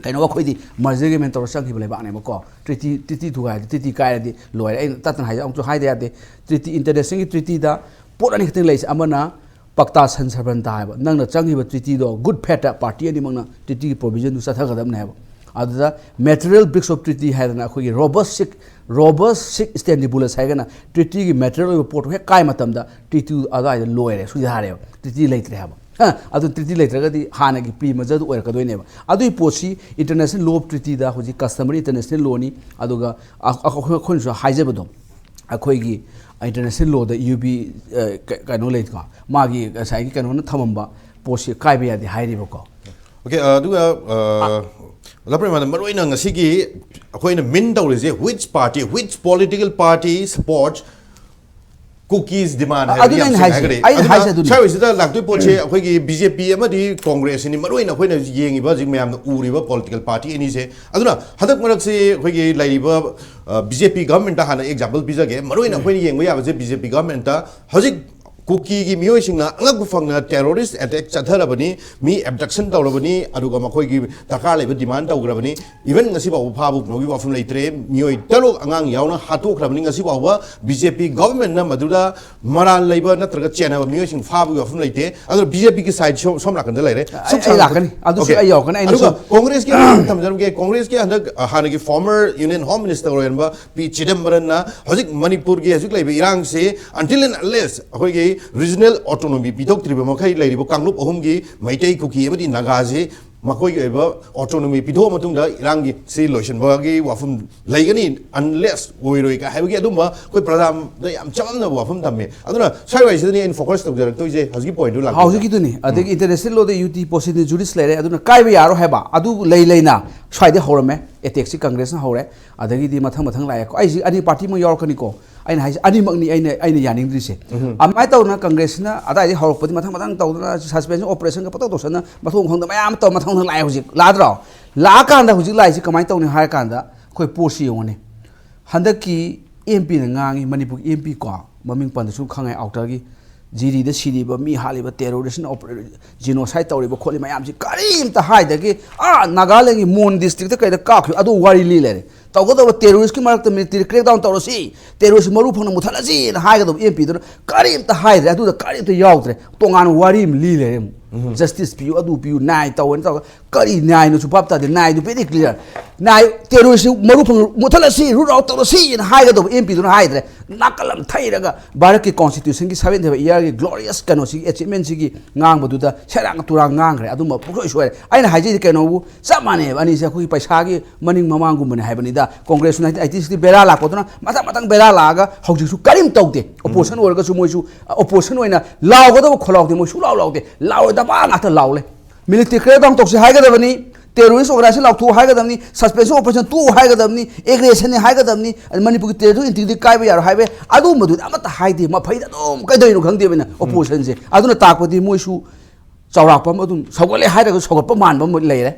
ꯀꯩꯅꯣ, ꯑꯩꯈꯣꯏꯗꯤ merger agreement ꯇꯧꯔ ꯆꯪꯈꯤꯕ ꯂꯩꯕꯥꯛꯅꯦꯕꯀꯣ꯫ Treaty, treaty ꯊꯨꯒꯥꯏꯔꯗꯤ, treaty ꯀꯥꯏꯔꯗꯤ ꯂꯣꯏꯔꯦ꯫ ꯑꯩꯅ ꯇꯠꯇꯅ ꯍꯥꯏꯖ-, ꯑꯃꯨꯛꯁꯨ ꯍꯥꯏꯗ ꯌꯥꯗꯦ꯫ Treaty, internationalꯒꯤ treatyꯗ ꯄꯣꯠ ꯑꯅꯤꯈꯛꯇꯪ ꯂꯩꯔꯤꯁꯦ꯫ ꯑꯃꯅ ꯄꯛꯇꯥ ꯁꯟꯁꯔꯕꯟꯇꯥ ꯍꯥꯏꯕ, ꯅꯪꯅ ꯆꯪꯈꯤꯕ treatyꯗꯣ good faithꯇ party ꯑꯅꯤꯃꯛꯅ treatyꯒꯤ provisionꯗꯨ ꯆꯠꯊꯒꯗꯕꯅꯦ ꯍꯥꯏꯕ꯫ ꯑꯗꯨꯗ material breach of treaty ꯍꯥꯏꯗꯅ ꯑꯩꯈꯣꯏꯒꯤ robust sic, robust sic stantibulus ꯍꯥꯏꯔꯒꯅ treatyꯒꯤ material ꯑꯣꯏꯕ ꯄꯣꯠꯇꯨ ꯍꯦꯛ ꯀꯥꯏ ꯃꯇꯝꯗ treaty ꯑꯗꯨꯋꯥꯏꯗ ꯂꯣꯏꯔꯦ, ꯁꯨꯗꯤ ꯍꯥꯏꯔꯦꯕ, treaty ꯂꯩꯇ꯭ꯔꯦ ꯍꯥꯏꯕ꯫ ꯑꯗꯨ ꯇ꯭ꯔꯤꯇꯤ ꯂꯩꯇ꯭ꯔꯒꯗꯤ ꯍꯥꯟꯅꯒꯤ ꯄ꯭ꯔꯤ ꯃꯔꯖꯔꯗꯨ ꯑꯣꯏꯔꯛꯀꯗꯣꯏꯅꯦꯕ꯫ ꯑꯗꯨꯒꯤ ꯄꯣꯠꯁꯤ ꯏꯟꯇꯔꯅꯦꯁꯅꯦꯜ ꯂꯣ ꯑꯣꯐ ꯇ꯭ꯔꯤꯇꯤꯗ ꯍꯧꯖꯤꯛ ꯀꯁꯇꯃꯔꯤ ꯏꯟꯇꯔꯅꯦꯁꯅꯦꯜ ꯂꯣꯅꯤ꯫ ꯑꯗꯨꯒ ꯑ- ꯑ- ꯑꯩꯈꯣꯏ- ꯑꯩꯈꯣꯏꯅꯁꯨ ꯍꯥꯏꯖꯕꯗꯣ, ꯑꯩꯈꯣꯏꯒꯤ ꯏꯟꯇꯔꯅꯦꯁꯅꯦꯜ ꯂꯣꯗ ꯌꯨ ꯕꯤ ꯀꯩꯅꯣ ꯂꯩꯀꯣ, ꯃꯥꯒꯤ ꯉꯁꯥꯏꯒꯤ ꯀꯩꯅꯣꯅ ꯊꯝꯃꯝꯕ ꯄꯣꯠꯁꯤ ꯀꯥꯏꯕ ꯌꯥꯗꯦ ꯍꯥꯏꯔꯤꯕꯀꯣ꯫ Okay, ꯑ, ꯑꯗꯨꯒ, ꯑ, ꯂꯞꯄꯔꯦꯝꯕꯅ ꯃꯔꯨ ꯑꯣꯏꯅ ꯉꯁꯤꯒꯤ ꯑꯩꯈꯣꯏꯅ ꯃꯤꯟ ꯇꯧꯔꯤꯁꯦ, which party, which political party supports Kuki's demand ꯍꯥꯏꯕꯗꯤ ꯑꯗꯨꯅ ꯌꯥꯝ ꯑꯩꯅ ꯁꯦꯡꯅ ꯍꯥꯏꯁꯦ, ꯍꯥꯏꯈ꯭ꯔꯦ꯫ ꯑꯩꯅ ꯑꯗꯨꯅ ꯍꯥꯏꯁꯦ ꯑꯗꯨꯅꯤ꯫ ꯁ꯭ꯋꯥꯏ ꯋꯥꯏꯁꯤꯗ ꯂꯥꯛꯇꯣꯏ ꯄꯣꯠꯁꯦ ꯑꯩꯈꯣꯏꯒꯤ ꯕꯤ ꯖꯦ ꯄꯤ ꯑꯃꯗꯤ ꯀꯣꯡꯒ꯭ꯔꯦꯁꯁꯤꯅꯤ ꯃꯔꯨ ꯑꯣꯏꯅ ꯑꯩꯈꯣꯏꯅ ꯍꯧꯖꯤꯛ ꯌꯦꯡꯉꯤꯕ, ꯍꯧꯖꯤꯛ ꯃꯌꯥꯝꯅ ꯎꯔꯤꯕ ꯄꯣꯂꯤꯇꯤꯀꯦꯜ ꯄꯥꯔꯇꯤ ꯑꯅꯤꯁꯦ꯫ ꯑꯗꯨꯅ ꯍꯟꯗꯛ ꯃꯔꯛꯁꯤ ꯑꯩꯈꯣꯏꯒꯤ ꯂꯩꯔꯤꯕ ꯕꯤ ꯖꯦ ꯄꯤ ꯒꯚꯔꯟꯃꯦꯟꯠꯇ ꯍꯥꯟꯅ ꯑꯦꯛꯖꯥꯝꯄꯜ ꯄꯤꯖꯒꯦ꯫ ꯃꯔꯨ ꯑꯣꯏꯅ ꯑꯩꯈꯣꯏꯅ ꯌꯦꯡꯕ ꯌꯥꯕꯁꯦ ꯕꯤ ꯖꯦ ꯄꯤ ꯒꯚꯔꯟꯃꯦꯟꯠꯇ ꯍꯧꯖꯤꯛ ꯀꯨꯀꯤꯒꯤ ꯃꯤꯑꯣꯏꯁꯤꯡꯅ ꯑꯉꯛꯄ ꯐꯪꯅ ꯇꯦꯔꯣꯔꯤꯁ ꯑꯦꯇꯦꯛ ꯆꯠꯊꯔꯕꯅꯤ, ꯃꯤ ꯑꯦꯕꯗꯛꯁꯟ ꯇꯧꯔꯕꯅꯤ, ꯑꯗꯨꯒ ꯃꯈꯣꯏꯒꯤ ꯗꯔꯀꯥꯔ ꯂꯩꯕ ꯗꯤꯃꯥꯟ ꯇꯧꯈ꯭ꯔꯕꯅꯤ꯫ ꯏꯚꯟ ꯉꯁꯤ ꯐꯥꯎꯕ ꯐꯥꯕ ꯐꯪꯕꯒꯤ ꯋꯥꯐꯝ ꯂꯩꯇ꯭ꯔꯦ꯫ ꯃꯤꯑꯣꯏ ꯇꯔꯨꯛ ꯑꯉꯥꯡ ꯌꯥꯎꯅ ꯍꯥꯠꯇꯣꯛꯈ꯭ꯔꯕꯅꯤ꯫ ꯉꯁꯤ ꯐꯥꯎꯕ ꯕꯤ ꯖꯦ ꯄꯤ ꯒꯚꯔꯟꯃꯦꯟꯠꯅ ꯃꯗꯨꯗ ꯃꯔꯥꯜ ꯂꯩꯕ ꯅꯠꯇ꯭ꯔꯒ ꯆꯦꯟꯅꯕ ꯃꯤꯑꯣꯏꯁꯤꯡ ꯐꯥꯕꯒꯤ ꯋꯥꯐꯝ ꯂꯩꯇꯦ꯫ ꯑꯗꯨꯅ ꯕꯤ ꯖꯦ ꯄꯤꯒꯤ ꯁꯥꯏꯗ ꯁꯣꯝ ꯁꯣꯝ ꯅꯥꯀꯟꯗ ꯂꯩꯔꯦ꯫ ꯑꯩ- ꯑꯩ ꯂꯥꯛꯀꯅꯤ꯫ ꯑꯗꯨꯁꯨ ꯑꯩ ꯌꯧꯔꯛꯀꯅꯤ꯫ ꯑꯩꯅꯁꯨ ꯑꯗꯨꯒ ꯀꯣꯡꯒ꯭ꯔꯦꯁꯀꯤ ꯑꯃ ꯊꯝꯖꯔꯝꯒꯦ꯫ ꯀꯣꯡꯒ꯭ꯔꯦꯁꯀꯤ ꯍꯟꯗꯛ, ꯑ, ꯍꯥꯟꯅꯒꯤ ꯐꯣꯔꯃꯔ ꯌꯨꯅꯤꯌꯟ ꯍꯣꯝ ꯃꯤꯅꯤꯁꯇꯔ ꯑꯣꯏꯔꯝꯕ ꯄꯤ ꯆꯤꯗꯝꯕꯔꯝꯅ ꯍꯧꯖꯤꯛ ꯃꯅꯤꯄꯨꯔꯒꯤ ꯍꯧꯖꯤꯛ ꯂꯩꯕ ꯏꯔꯥꯡꯁꯤ until and unless ꯑꯩꯈꯣꯏꯒꯤ ꯔꯤꯖꯅꯦꯜ ꯑꯣꯇꯣꯅꯣꯃꯤ ꯄꯤꯊꯣꯛꯇ꯭ꯔꯤꯕ ꯃꯈꯩ ꯂꯩꯔꯤꯕ ꯀꯥꯡꯂꯨꯞ ꯑꯍꯨꯝꯒꯤ ꯃꯩꯇꯩ, ꯀꯨꯀꯤ ꯑꯃꯗꯤ ꯅꯥꯒꯥꯁꯤ ꯃꯈꯣꯏꯒꯤ ꯑꯣꯏꯕ ꯑꯣꯇꯣꯅꯣꯃꯤ ꯄꯤꯊꯣꯛꯑ ꯃꯇꯨꯡꯗ ꯏꯔꯥꯡꯒꯤ ꯁꯤ ꯂꯣꯏꯁꯤꯟꯕꯒꯤ ꯋꯥꯐꯝ ꯂꯩꯒꯅꯤ, unless ꯑꯣꯏꯔꯣꯏ ꯀꯥꯏ ꯍꯥꯏꯕꯒꯤ ꯑꯗꯨꯝꯕ ꯑꯩꯈꯣꯏ ꯄ꯭ꯔꯖꯥꯗ ꯌꯥꯝ ꯆꯃꯝꯅꯕ ꯋꯥꯐꯝ ꯊꯝꯃꯦ꯫ ꯑꯗꯨꯅ ꯁ꯭ꯋꯥꯏꯋꯥꯏꯁꯤꯗꯅꯤ ꯑꯩꯅ ꯐꯣꯀꯁ ꯇꯧꯖꯔꯛꯇꯣꯏꯁꯦ ꯍꯧꯖꯤꯛꯀꯤ ꯄꯣꯏꯟꯠꯇꯨ ꯂꯥꯛꯄꯗ꯫ ꯍꯧꯖꯤꯛꯀꯤꯗꯨꯅꯤ꯫ ꯑꯗꯒꯤ ꯏꯟꯇꯔꯅꯦꯁꯅꯦꯜ ꯂꯣꯗ ꯌꯨ ꯇꯤ ꯄꯣꯁꯤꯗꯤ ꯖꯨꯔꯤꯁ ꯂꯩꯔꯦ, ꯑꯗꯨꯅ ꯀꯥꯏꯕ ꯌꯥꯔꯣꯏ ꯍꯥꯏꯕ ꯑꯗꯨ ꯂꯩ ꯂꯩꯅ ꯁ꯭ꯋꯥꯏꯗꯩ ꯍꯧꯔꯝꯃꯦ꯫ ꯑꯦꯇꯦꯛꯁꯤ ꯀꯪꯒ꯭ꯔꯦꯁꯅ ꯍꯧꯔꯦ, ꯑꯗꯒꯤꯗꯤ ꯃꯊꯪ ꯃꯊꯪ ꯂꯥꯛꯑꯦꯀꯣ꯫ ꯑꯩꯁꯤ ꯑꯅꯤ ꯄꯥꯔꯇꯤꯃꯛ ꯌꯥꯎꯔꯛꯀꯅꯤꯀꯣ꯫ ꯑꯩꯅ ꯍꯥꯏꯁꯦ ꯑꯅꯤꯃꯛꯅꯤ ꯑꯩꯅ ꯑꯩꯅ ꯌꯥꯅꯤꯡꯗ꯭ꯔꯤꯁꯦ꯫ ꯑꯗꯨꯃꯥꯏꯅ ꯇꯧꯗꯅ ꯀꯪꯒ꯭ꯔꯦꯁꯁꯤꯅ ꯑꯗꯥꯏꯗꯩ ꯍꯧꯔꯛꯄꯗꯤ ꯃꯊꯪ ꯃꯊꯪ ꯇꯧꯗꯅ ꯁꯁꯄꯦꯟꯁꯟ ꯑꯣꯄꯔꯦꯁꯟꯒ ꯄꯪꯇꯧ ꯇꯧꯁꯟꯅ ꯃꯊꯣꯡ ꯈꯪꯗꯕ ꯃꯌꯥꯝ ꯑꯃ ꯇꯧꯔ ꯃꯊꯪ ꯃꯊꯪ ꯂꯥꯛꯑꯦ ꯍꯧꯖꯤꯛ ꯂꯥꯛꯑꯗ꯭ꯔꯣ? ꯂꯥꯛꯑꯀꯥꯟꯗ ꯍꯧꯖꯤꯛ ꯂꯥꯛꯏꯁꯤ ꯀꯃꯥꯏꯅ ꯇꯧꯅꯤ ꯍꯥꯏꯔ ꯀꯥꯟꯗ ꯑꯩꯈꯣꯏ ꯄꯣꯠꯁꯤ ꯌꯦꯡꯉꯨꯅꯦ꯫ ꯍꯟꯗꯛꯀꯤ ꯑꯦꯝ ꯄꯤꯅ ꯉꯥꯡꯉꯤ, ꯃꯅꯤꯄꯨꯔꯒꯤ ꯑꯦꯝ ꯄꯤ ꯀꯣ, ꯃꯃꯤꯡ ꯄꯟꯗꯁꯨ ꯈꯪꯉꯦ, ꯑꯥꯎꯇꯔꯒꯤ ꯖꯤꯔꯤꯗ ꯁꯤꯔꯤꯕ ꯃꯤ ꯍꯥꯠꯂꯤꯕ ꯇꯦꯔꯣꯔꯤꯁꯅ ꯖꯤꯅꯣꯁꯥꯏꯠ ꯇꯧꯔꯤꯕ ꯈꯣꯠꯂꯤ ꯃꯌꯥꯝꯁꯤ ꯀꯔꯤꯝꯇ ꯍꯥꯏꯗꯒꯤ ꯑꯥ ꯅꯥꯒꯥꯂꯦꯟꯒꯤ ꯃꯣꯟ ꯗꯤꯁꯇ꯭ꯔꯤꯛꯇ ꯀꯩꯗ ꯀꯥꯞꯈꯤꯕ ꯑꯗꯨ ꯋꯥꯔꯤ ꯂꯤ ꯂꯩꯔꯦ꯫ ꯇꯧꯒꯗꯧꯕ ꯇꯦꯔꯣꯔꯤꯁꯀꯤ ꯃꯔꯛꯇ ꯃꯤꯂꯤꯇꯔꯤ ꯀ꯭ꯔꯦꯛꯗꯥꯎꯟ ꯇꯧꯔꯁꯤ, ꯇꯦꯔꯣꯔꯤꯁ ꯃꯔꯨ ꯐꯪꯅ ꯃꯨꯊꯠꯂꯁꯤꯅ ꯍꯥꯏꯒꯗꯧꯕ ꯑꯦꯝ ꯄꯤꯗꯨꯅ ꯀꯔꯤꯝꯇ ꯍꯥꯏꯗ꯭ꯔꯦ, ꯑꯗꯨꯗ ꯀꯔꯤꯝꯇ ꯌꯥꯎꯗ꯭ꯔꯦ, ꯇꯣꯉꯥꯟꯅ ꯋꯥꯔꯤ ꯑꯃ ꯂꯤ ꯂꯩꯔꯦ ꯑꯃꯨꯛ꯫ ꯖꯁꯇꯤꯁ ꯄꯤꯌꯨ, ꯑꯗꯨ ꯄꯤꯌꯨ, ꯅꯥꯏ ꯇꯧꯋꯦꯅ ꯇꯧꯔꯒ ꯀꯔꯤ ꯅꯥꯏꯅꯣꯁꯨ ꯚꯥꯞ ꯇꯥꯗꯦ꯫ Naidu very clear꯫ ꯅꯥꯏ terrorist ꯃꯔꯨ ꯐꯪ ꯃꯨꯊꯠꯂꯁꯤ, root out ꯇꯧꯔꯁꯤꯅ ꯍꯥꯏꯒꯗꯧꯕ ꯑꯦꯝ ꯄꯤꯗꯨꯅ ꯍꯥꯏꯗ꯭ꯔꯦ꯫ ꯅꯥꯀꯜ ꯑꯃ ꯊꯩꯔꯒ ꯚꯥꯔꯠꯀꯤ constitution ꯒꯤ seventy five year ꯒꯤ glorious ꯀꯩꯅꯣꯁꯤꯒꯤ achievement ꯁꯤꯒꯤ ꯉꯥꯡꯕꯗꯨꯗ ꯁꯦꯔꯥꯡ ꯇꯨꯔꯥꯡ ꯉꯥꯡꯈ꯭ꯔꯦ꯫ ꯑꯗꯨꯝꯕ ꯄꯨꯡꯁꯣꯏ ꯁꯣꯏꯔꯦ꯫ ꯑꯩꯅ ꯍꯥꯏꯖꯩꯗꯤ ꯀꯩꯅꯣꯕꯨ ꯆꯞ ꯃꯥꯟꯅꯩꯕ꯫ ꯑꯅꯤꯁꯦ ꯑꯩꯈꯣꯏꯒꯤ ꯄꯩꯁꯥꯒꯤ ꯃꯅꯤꯡ ꯃꯃꯥꯡꯒꯨꯝꯕꯅꯦ ꯍꯥꯏꯕꯅꯤꯗ꯫ Congress nineteen eighty six ꯇ ꯕꯦꯔꯥ ꯂꯥꯛꯄꯗꯨꯅ ꯃꯊꯪ ꯃꯊꯪ ꯕꯦꯔꯥ ꯂꯥꯛꯑꯒ ꯍꯧꯖꯤꯛꯁꯨ ꯀꯔꯤꯝ ꯇꯧꯗꯦ꯫ Opposition ꯑꯣꯏꯔꯒꯁꯨ ꯃꯣꯏꯁꯨ opposition ꯑꯣꯏꯅ ꯂꯥꯎꯒꯗꯕ ꯈꯣꯜꯂꯥꯎꯗꯦ꯫ ꯃꯣꯏ ꯁꯨꯡꯂꯥꯎ ꯂꯥꯎꯗꯦ꯫ ꯂꯥꯎꯔꯣꯏꯗꯕ ꯉꯥꯛꯇ ꯂꯥꯎ ꯂꯩ꯫ Military crackdown ꯇꯧꯁꯤ ꯍꯥꯏꯒꯗꯕꯅꯤ, terrorist organization ꯂꯥꯎꯊꯣꯛꯎ ꯍꯥꯏꯒꯗꯕꯅꯤ, suspension operation ꯇꯣꯛꯎ ꯍꯥꯏꯒꯗꯕꯅꯤ, aggression ꯅꯤ ꯍꯥꯏꯒꯗꯕꯅꯤ, ꯑꯗ ꯃꯅꯤꯄꯨꯔꯒꯤ territorial integrity ꯀꯥꯏꯕ ꯌꯥꯔꯣꯏ ꯍꯥꯏꯕ ꯌꯥꯏ꯫ ꯑꯗꯨꯝꯕꯗꯨꯗꯤ ꯑꯃꯠꯇ ꯍꯥꯏꯗꯦ꯫ ꯃꯐꯩꯗ ꯑꯗꯨꯝ ꯀꯩꯗꯧꯔꯤꯅꯣ ꯈꯪꯗꯦꯕ ꯑꯩꯅ opposition ꯁꯦ꯫ ꯑꯗꯨꯅ ꯇꯥꯛꯄꯗꯤ ꯃꯣꯏꯁꯨ ꯆꯥꯎꯔꯥꯛꯄ ꯑꯃ ꯑꯗꯨꯝ ꯁꯧꯒꯠꯂꯦ ꯍꯥꯏꯔꯒ ꯁꯧꯒꯠꯄ ꯃꯥꯟꯕ ꯑꯃ ꯂꯩꯔꯦ꯫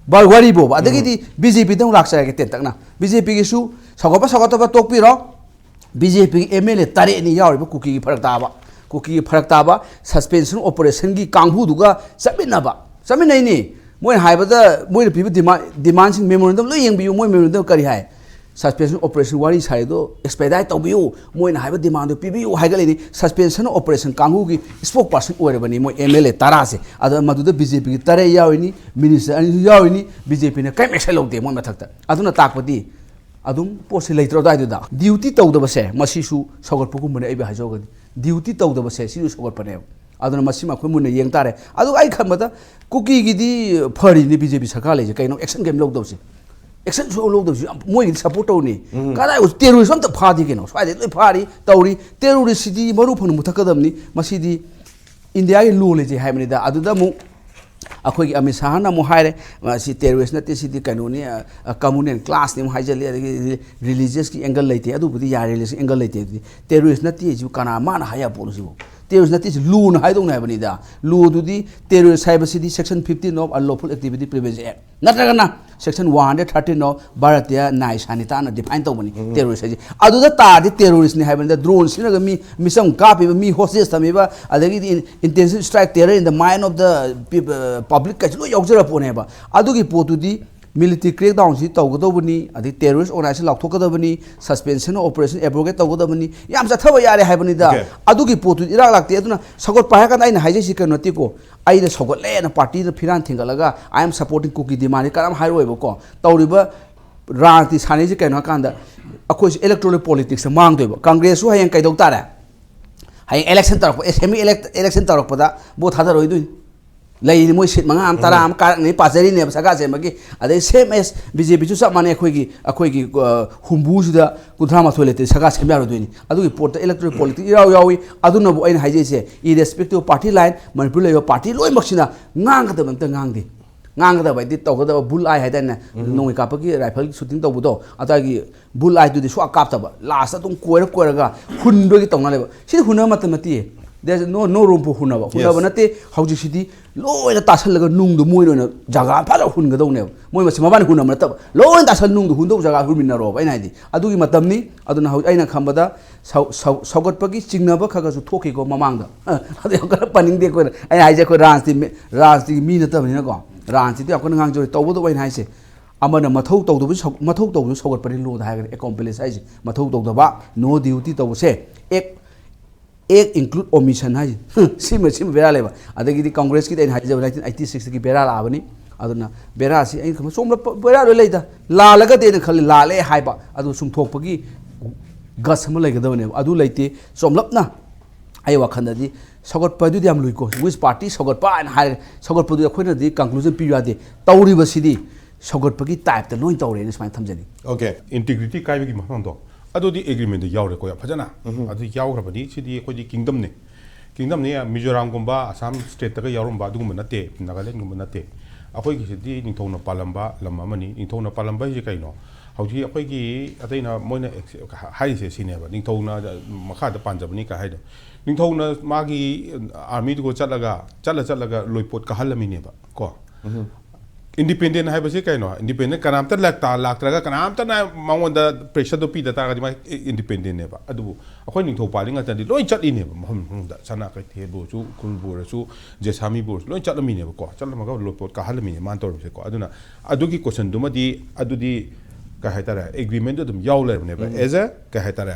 ꯕ-, ꯋꯥꯔꯤꯕꯣꯕ꯫ ꯑꯗꯒꯤꯗꯤ ꯕꯤ ꯖꯦ ꯄꯤꯗ ꯑꯃꯨꯛ ꯂꯥꯛꯆꯔꯒꯦ ꯇꯦꯟꯇꯛꯅ꯫ ꯕꯤ ꯖꯦ ꯄꯤꯒꯤꯁꯨ ꯁꯧꯒꯠꯄ ꯁꯧꯒꯠꯇꯕ ꯇꯣꯛꯄꯤꯔꯣ꯫ ꯕꯤ ꯖꯦ ꯄꯤꯒꯤ ꯑꯦꯝ ꯑꯦꯜ ꯑꯦ ꯇꯔꯦꯠꯅꯤ ꯌꯥꯎꯔꯤꯕ ꯀꯨꯀꯤꯒꯤ ꯐꯔꯛ ꯇꯥꯕ, ꯀꯨꯀꯤꯒꯤ ꯐꯔꯛ ꯇꯥꯕ suspension operation ꯒꯤ ꯀꯥꯡꯕꯨꯗꯨꯒ ꯆꯠꯃꯤꯟꯅꯕ꯫ ꯆꯠꯃꯤꯟꯅꯩꯅꯤ꯫ ꯃꯣꯏꯅ ꯍꯥꯏꯕꯗ, ꯃꯣꯏꯅ ꯄꯤꯕ demand, demand ꯁꯤꯡ memorandum ꯂꯣꯏ ꯌꯦꯡꯕꯤꯌꯨ꯫ ꯃꯣꯏ memorandum ꯀꯔꯤ ꯍꯥꯏ? Suspension operation ꯋꯥꯔꯤ ꯁꯥꯔꯤꯗꯣ expedite ꯇꯧꯕꯤꯌꯨ, ꯃꯣꯏꯅ ꯍꯥꯏꯕ demand ꯗꯨ ꯄꯤꯕꯤꯌꯨ ꯍꯥꯏꯒꯠꯂꯤꯅꯤ꯫ Suspension operation ꯀꯥꯡꯕꯨꯒꯤ spokesperson ꯑꯣꯏꯔꯕꯅꯤ ꯃꯣꯏ ꯑꯦꯝ ꯑꯦꯜ ꯑꯦ ꯇꯔꯥꯁꯦ꯫ ꯑꯗ ꯃꯗꯨꯗ ꯕꯤ ꯖꯦ ꯄꯤꯒꯤ ꯇꯔꯦꯠ ꯌꯥꯎꯔꯤꯅꯤ, minister ꯑꯅꯤꯁꯨ ꯌꯥꯎꯔꯤꯅꯤ, ꯕꯤ ꯖꯦ ꯄꯤꯅ ꯀꯔꯤꯝ action ꯂꯧꯗꯦ ꯃꯣꯏ ꯃꯊꯛꯇ꯫ ꯑꯗꯨꯅ ꯇꯥꯛꯄꯗꯤ ꯑꯗꯨꯝ ꯄꯣꯠꯁꯤ ꯂꯩꯇ꯭ꯔꯣ ꯑꯗꯨꯋꯥꯏꯗꯨꯗ? Duty ꯇꯧꯗꯕꯁꯦ ꯃꯁꯤꯁꯨ ꯁꯧꯒꯠꯄꯒꯨꯝꯕꯅꯦ꯫ ꯑꯩꯕꯨ ꯍꯥꯏꯖꯧꯒꯗꯤ duty ꯇꯧꯗꯕꯁꯦ ꯁꯤꯁꯨ ꯁꯧꯒꯠꯄꯅꯦꯕ꯫ ꯑꯗꯨꯅ ꯃꯁꯤꯃ ꯑꯩꯈꯣꯏ ꯃꯨꯟꯅ ꯌꯦꯡ ꯇꯥꯔꯦ꯫ ꯑꯗꯨꯒ ꯑꯩ ꯈꯟꯕꯗ ꯀꯨꯀꯤꯒꯤꯗꯤ ꯐꯔꯤꯅꯤ ꯕꯤ ꯖꯦ ꯄꯤ ꯁꯔꯀꯥꯔ ꯂꯩꯁꯦ꯫ ꯀꯩꯅꯣ action ꯀꯩꯝ ꯂꯧꯗꯕꯁꯦ? Action ꯁꯨꯡꯂꯧ ꯂꯧꯗꯕꯁꯤ ꯌꯥꯝ ꯃꯣꯏꯒꯤꯗꯤ support ꯇꯧꯅꯤ꯫ ꯀꯗꯥꯏ terrorist ꯑꯝꯇ ꯐꯥꯗꯦ ꯀꯩꯅꯣ? ꯁ꯭ꯋꯥꯏꯗ ꯂꯣꯏ ꯐꯥꯔꯤ ꯇꯧꯔꯤ꯫ Terrorist ꯁꯤꯗꯤ ꯃꯔꯨ ꯐꯪꯅ ꯃꯨꯊꯠꯀꯗꯕꯅꯤ꯫ ꯃꯁꯤꯗꯤ ꯏꯟꯗꯤꯌꯥꯒꯤ law ꯂꯩꯖꯩ ꯍꯥꯏꯕꯅꯤꯗ꯫ ꯑꯗꯨꯗ ꯑꯃꯨꯛ ꯑꯩꯈꯣꯏꯒꯤ ꯑꯃꯤꯠ ꯁꯥꯍꯅ ꯑꯃꯨꯛ ꯍꯥꯏꯔꯦ, "ꯃꯁꯤ terrorist ꯅꯠꯇꯦ, ꯁꯤꯗꯤ ꯀꯩꯅꯣꯅꯤ, ꯑ, ꯑ, communal class ꯅꯤ" ꯑꯃꯨꯛ ꯍꯥꯏꯖꯜꯂꯤ꯫ ꯑꯗꯒꯤ religious ꯀꯤ angle ꯂꯩꯇꯦ꯫ ꯑꯗꯨꯕꯨꯗꯤ ꯌꯥꯔꯦ, religious angle ꯂꯩꯇꯦ꯫ ꯑꯗꯨꯗꯤ terrorist ꯅꯠꯇꯦ ꯍꯥꯏꯁꯤꯕꯨ ꯀꯅꯥ, ꯃꯥꯅ ꯍꯥꯏ ꯌꯥꯕ ꯄꯣꯠꯂꯣ ꯁꯤꯕꯨ? Terrorist ꯅꯠꯇꯦ ꯁꯤ law ꯅ ꯍꯥꯏꯗꯧꯅꯦ ꯍꯥꯏꯕꯅꯤꯗ꯫ Law ꯗꯨꯗꯤ terrorist ꯍꯥꯏꯕꯁꯤꯗꯤ section fifteen of Unlawful Activity Prevention Act ꯅꯠꯇ꯭ꯔꯒꯅ section one hundred thirteen of Bharatiya Nyaya Sanhita ꯅ define ꯇꯧꯕꯅꯤ terrorist ꯍꯥꯏꯁꯦ꯫ ꯑꯗꯨꯗ ꯇꯥꯔꯗꯤ terrorist ꯅꯤ ꯍꯥꯏꯕꯅꯤꯗ꯫ Drone ꯁꯤꯖꯤꯟꯅꯔꯒ ꯃꯤ ꯃꯤꯆꯝ ꯀꯥꯞꯄꯤꯕ, ꯃꯤ hostage ꯊꯝꯃꯤꯕ, ꯑꯗꯒꯤꯗꯤ in-, intensive strike terror in the mind of the peop-, public ꯀꯥꯏꯁꯦ ꯂꯣꯏ ꯌꯥꯎꯖꯔ ꯄꯣꯠꯅꯦꯕ꯫ ꯑꯗꯨꯒꯤ ꯄꯣꯠꯇꯨꯗꯤ Military crackdown ꯁꯤ ꯇꯧꯒꯗꯧꯕꯅꯤ, ꯑꯗꯩ terrorist organization ꯂꯥꯎꯊꯣꯛꯀꯗꯕꯅꯤ, suspension of operation abrogate ꯇꯧꯒꯗꯕꯅꯤ, ꯌꯥꯝ ꯆꯠꯊꯕ ꯌꯥꯔꯦ ꯍꯥꯏꯕꯅꯤꯗ꯫ Okay. ꯑꯗꯨꯒꯤ ꯄꯣꯠꯇꯨꯗꯤ ꯏꯔꯥꯛ ꯂꯥꯛꯇꯦ꯫ ꯑꯗꯨꯅ ꯁꯧꯒꯠꯄ ꯍꯥꯏꯔ ꯀꯥꯟꯗ ꯑꯩꯅ ꯍꯥꯏꯖꯩꯁꯤ ꯀꯩꯅꯣ ꯅꯠꯇꯦꯀꯣ, ꯑꯩꯅ ꯁꯧꯒꯠꯂꯦꯅ ꯄꯥꯔꯇꯤꯗ ꯐꯤꯔꯥꯟ ꯊꯤꯡꯒꯠꯂꯒ "I am supporting Kuki demand" ꯀꯅꯥꯝ ꯍꯥꯏꯔꯣꯏꯕꯀꯣ꯫ ꯇꯧꯔꯤꯕ ꯔꯥꯖꯅꯤꯇꯤ ꯁꯥꯟꯅꯩꯁꯦ ꯀꯩꯅꯣ ꯍꯥꯏ ꯀꯥꯟꯗ, ꯑꯩꯈꯣꯏꯁꯦ electoral politics ꯇ ꯃꯥꯡꯗꯣꯏꯕ꯫ ꯀꯪꯒ꯭ꯔꯦꯁꯁꯨ ꯍꯌꯦꯡ ꯀꯩꯗꯧ ꯇꯥꯔꯦ? ꯍꯌꯦꯡ election ꯇꯧꯔꯛꯄ, assembly elect-, election ꯇꯧꯔꯛꯄꯗ ꯚꯣꯠ ꯊꯥꯗꯔꯣꯏꯗꯣꯏꯅꯤ꯫ ꯂꯩꯔꯤ ꯃꯣꯏ ꯁꯤꯠ ꯃꯉꯥ ꯑꯃ, ꯇꯔꯥ ꯑꯃ ꯀꯥꯔꯛꯅꯤ ꯄꯥꯖꯔꯤꯅꯦꯕ ꯁꯔꯀꯥꯔ ꯁꯦꯝꯕꯒꯤ꯫ ꯑꯗꯩ same as B J P ꯁꯨ ꯆꯞ ꯃꯥꯟꯅꯩ, ꯑꯩꯈꯣꯏꯒꯤ, ꯑꯩꯈꯣꯏꯒꯤ, ꯑ, ꯍꯨꯝꯐꯨꯁꯤꯗ ꯀꯨꯟꯊ꯭ꯔꯥ ꯃꯥꯊꯣꯏ ꯂꯩꯇ꯭ꯔꯦ, ꯁꯔꯀꯥꯔ ꯁꯦꯝ ꯌꯥꯔꯣꯏꯗꯣꯏꯅꯤ꯫ ꯑꯗꯨꯒꯤ ꯄꯣꯠꯇ electoral politics ꯏꯔꯥꯎ ꯌꯥꯎꯏ꯫ ꯑꯗꯨꯅꯕꯨ ꯑꯩꯅ ꯍꯥꯏꯖꯩꯁꯦ, irrespective of party line, Manipur ꯂꯩꯔꯤꯕ ꯄꯥꯔꯇꯤ ꯂꯣꯏꯅꯃꯛꯁꯤꯅ ꯉꯥꯡꯒꯗꯕ ꯑꯝꯇ ꯉꯥꯡꯗꯦ꯫ ꯉꯥꯡꯒꯗꯕ ꯍꯥꯏꯗꯤ ꯇꯧꯒꯗꯕ bull eye ꯍꯥꯏꯗꯥꯏꯅꯦ, ꯅꯣꯡꯃꯩ ꯀꯥꯞꯄꯒꯤ rifle shooting ꯇꯧꯕꯗꯣ, ꯑꯗꯨꯒꯤ bull eye ꯗꯨꯗꯤ ꯁꯨꯡꯀꯥꯞ ꯀꯥꯞꯇꯕ, last ꯑꯗꯨꯝ ꯀꯣꯏꯔ ꯀꯣꯏꯔꯒ ꯍꯨꯟꯕꯒꯤ ꯇꯧꯅ ꯂꯩꯕ꯫ ꯁꯤꯗꯤ ꯍꯨꯟꯅꯕ ꯃꯇꯝ ꯅꯠꯇꯦ꯫ There's no, no room for ꯍꯨꯟꯅꯕ꯫ ꯍꯨꯟꯅꯕ Yes. ꯅꯠꯇꯦ꯫ ꯍꯧꯖꯤꯛꯁꯤꯗꯤ ꯂꯣꯏꯅ ꯇꯥꯁꯜꯂꯒ ꯅꯨꯡꯗꯣ ꯃꯣꯏꯅ ꯑꯣꯏꯅ ꯖꯒꯥ ꯐꯖꯅ ꯍꯨꯟꯒꯗꯧꯅꯦꯕ꯫ ꯃꯣꯏ ꯃꯁꯤ ꯃꯕꯥꯅꯤ ꯍꯨꯟꯅꯕ ꯅꯠꯇꯕ, ꯂꯣꯏꯅ ꯇꯥꯁꯜꯂ ꯅꯨꯡꯗꯣ ꯍꯨꯟꯗꯧ ꯖꯒꯥ ꯍꯨꯟꯃꯤꯟꯅꯔꯣꯕ ꯑꯩꯅ ꯍꯥꯏꯗꯤ꯫ ꯑꯗꯨꯒꯤ ꯃꯇꯝꯅꯤ꯫ ꯑꯗꯨꯅ ꯍꯧꯖꯤꯛ ꯑꯩꯅ ꯈꯟꯕꯗ ꯁꯧ-, ꯁꯧ-, ꯁꯧꯒꯠꯄꯒꯤ ꯆꯤꯡꯅꯕ ꯈꯔ ꯈꯔꯁꯨ ꯊꯣꯛꯈꯤꯀꯣ ꯃꯃꯥꯡꯗ꯫ ꯑ, ꯑꯗꯨ ꯌꯥꯝ ꯀꯟꯅ ꯄꯟꯅꯤꯡꯗꯦ ꯑꯩꯈꯣꯏꯅ꯫ ꯑꯩꯅ ꯍꯥꯏꯁꯦ ꯑꯩꯈꯣꯏ ꯔꯥꯖꯅꯤꯇꯤ ꯃꯤ-, ꯔꯥꯖꯅꯤꯇꯤꯒꯤ ꯃꯤ ꯅꯠꯇꯕꯅꯤꯅꯀꯣ꯫ ꯔꯥꯖꯅꯤꯇꯤꯗꯤ ꯌꯥꯝ ꯀꯟꯅ ꯉꯥꯡꯖꯔꯣꯏ꯫ ꯇꯧꯕꯇꯕꯨ ꯑꯩꯅ ꯍꯥꯏꯁꯦ, ꯑꯃꯅ ꯃꯊꯧ ꯇꯧꯗꯕꯁꯨ ꯁꯧ-, ꯃꯊꯧ ꯇꯧꯕꯁꯨ ꯁꯧꯒꯠꯄꯅꯤ ꯂꯣꯗ ꯍꯥꯏꯔꯒꯗꯤ꯫ Accomplice ꯍꯥꯏꯁꯦ ꯃꯊꯧ ꯇꯧꯗꯕ, no duty ꯇꯧꯕꯁꯦ꯫ Act, act include omission ꯍꯥꯏꯁꯦ꯫ ꯁꯤꯃ, ꯁꯤꯃ ꯕꯦꯔꯥ ꯂꯩꯕ꯫ ꯑꯗꯒꯤꯗꯤ ꯀꯪꯒ꯭ꯔꯦꯁꯀꯤꯗꯤ ꯑꯩꯅ ꯍꯥꯏꯖꯕ nineteen eighty six ꯇꯒꯤ ꯕꯦꯔꯥ ꯂꯥꯛꯑꯕꯅꯤ꯫ ꯑꯗꯨꯅ ꯕꯦꯔꯥꯁꯤ ꯑꯩꯅ ꯈꯟꯕ ꯆꯣꯝꯂꯛꯄ ꯕꯦꯔꯥ ꯂꯣꯏ ꯂꯩꯗ꯫ ꯂꯥꯜꯂꯒꯗꯤ ꯑꯩꯅ ꯈꯜꯂꯤ ꯂꯥꯜꯂꯦ ꯍꯥꯏꯕ꯫ ꯑꯗꯨ ꯆꯨꯝꯊꯣꯛꯄꯒꯤ guts ꯑꯃ ꯂꯩꯒꯗꯕꯅꯦꯕ꯫ ꯑꯗꯨ ꯂꯩꯇꯦ꯫ ꯆꯣꯝꯂꯞꯅ ꯑꯩ ꯋꯥꯈꯜꯗꯗꯤ ꯁꯧꯒꯠꯄ ꯍꯥꯏꯗꯨꯗꯤ ꯌꯥꯝ ꯂꯨꯏꯀꯣ꯫ Which party ꯁꯧꯒꯠꯄ ꯍꯥꯏꯅ ꯍꯥꯏꯔꯒ ꯁꯧꯒꯠꯄꯗꯨꯗꯤ ꯑꯩꯈꯣꯏꯅꯗꯤ conclusion ꯄꯤꯕ ꯌꯥꯗꯦ꯫ ꯇꯧꯔꯤꯕꯁꯤꯗꯤ ꯁꯧꯒꯠꯄꯒꯤ type ꯇ ꯂꯣꯏ ꯇꯧꯔꯦꯅ ꯁꯨꯃꯥꯏꯅ ꯊꯝꯖꯅꯤꯡꯉꯤ꯫ Okay, integrity ꯀꯥꯏꯕꯒꯤ ꯃꯐꯝꯗꯣ ꯑꯗꯨꯗꯤ agreement ꯇ ꯌꯥꯎꯔꯦꯀꯣ, ꯌꯥꯝ ꯐꯖꯅ꯫ ꯑꯗꯨ ꯌꯥꯎꯈ꯭ꯔꯕꯅꯤ꯫ ꯁꯤꯗꯤ ꯑꯩꯈꯣꯏꯗꯤ kingdom ꯅꯤ꯫ Kingdom ꯅꯤ, ꯃꯤꯖꯣꯔꯥꯝꯒꯨꯝꯕ, ꯑꯁꯥꯝ state ꯇꯒ ꯌꯥꯎꯔꯝꯕ ꯑꯗꯨꯒꯨꯝꯕ ꯅꯠꯇꯦ, ꯅꯥꯒꯥꯂꯦꯟꯒꯨꯝꯕ ꯅꯠꯇꯦ꯫ ꯑꯩꯈꯣꯏꯒꯤꯁꯤꯗꯤ ꯅꯤꯡꯊꯧꯅ ꯄꯥꯜꯂꯝꯕ ꯂꯝ ꯑꯃꯅꯤ꯫ ꯅꯤꯡꯊꯧꯅ ꯄꯥꯜꯂꯝꯕ ꯍꯥꯏꯁꯦ ꯀꯩꯅꯣ? ꯍꯧꯖꯤꯛ ꯑꯩꯈꯣꯏꯒꯤ ꯑꯇꯩꯅ ꯃꯣꯏꯅ ex-, ꯍꯥꯏꯔꯤꯁꯦ ꯁꯤꯅꯦꯕ, ꯅꯤꯡꯊꯧꯅ ꯃꯈꯥꯗ ꯄꯥꯟꯖꯕꯅꯤ ꯀꯥꯏ ꯍꯥꯏꯗꯣ꯫ ꯅꯤꯡꯊꯧꯅ ꯃꯥꯒꯤ army ꯗꯨꯒ ꯆꯠꯂꯒ, ꯆꯠꯂ ꯆꯠꯂꯒ ꯂꯣꯏꯄꯣꯠ ꯀꯥꯍꯜꯂꯝꯃꯤꯅꯦꯕ ꯀꯣ꯫ ꯏꯟꯗꯤꯄꯦꯟꯗꯦꯟ ꯍꯥꯏꯕꯁꯤ ꯀꯩꯅꯣ? ꯏꯟꯗꯤꯄꯦꯟꯗꯦꯟ ꯀꯅꯥꯝꯇ ꯂꯥꯛꯇ ꯂꯥꯛꯇ꯭ꯔꯒ, ꯀꯅꯥꯝꯇꯅ ꯃꯉꯣꯟꯗ ꯄ꯭ꯔꯦꯁꯔꯗꯣ ꯄꯤꯗ ꯇꯥꯔꯒꯗꯤ ꯃꯥ ꯏꯟꯗꯤꯄꯦꯟꯗꯦꯟꯅꯦꯕ꯫ ꯑꯗꯨꯕꯨ ꯑꯩꯈꯣꯏ ꯅꯤꯡꯊꯧ ꯄꯥꯜꯂꯤ ꯉꯥꯛꯇꯗꯤ ꯂꯣꯏ ꯆꯠꯂꯤꯅꯦꯕ, ꯃꯐꯝ ꯃꯐꯝꯗ ꯁꯅꯥ ꯀꯩꯊꯦꯜꯕꯨ ꯑꯣꯏꯔꯁꯨ, ꯎꯈ꯭ꯔꯨꯜꯕꯨ ꯑꯣꯏꯔꯁꯨ, ꯖꯦꯁꯥꯃꯤꯕꯨ ꯑꯣꯏꯔꯁꯨ, ꯂꯣꯏ ꯆꯠꯂꯝꯃꯤꯅꯦꯕꯀꯣ꯫ ꯆꯠꯂꯝꯃꯒ ꯂꯣꯄꯣꯠ ꯀꯥꯍꯜꯂꯝꯃꯤꯅꯦ ꯃꯥꯅ ꯇꯧꯔꯤꯕꯁꯦꯀꯣ꯫ ꯑꯗꯨꯅ ꯑꯗꯨꯒꯤ ꯀꯣꯏꯁꯟꯗꯨꯃꯗꯤ, ꯑꯗꯨꯗꯤ ꯀꯩ ꯍꯥꯏꯇꯥꯔꯦ, ꯑꯦꯒ꯭ꯔꯤꯃꯦꯟꯗꯣ ꯑꯗꯨꯝ ꯌꯥꯎ ꯂꯩꯔꯕꯅꯦꯕ꯫ ꯑꯦꯖ ꯑꯦ, ꯀꯩ ꯍꯥꯏꯇꯥꯔꯦ,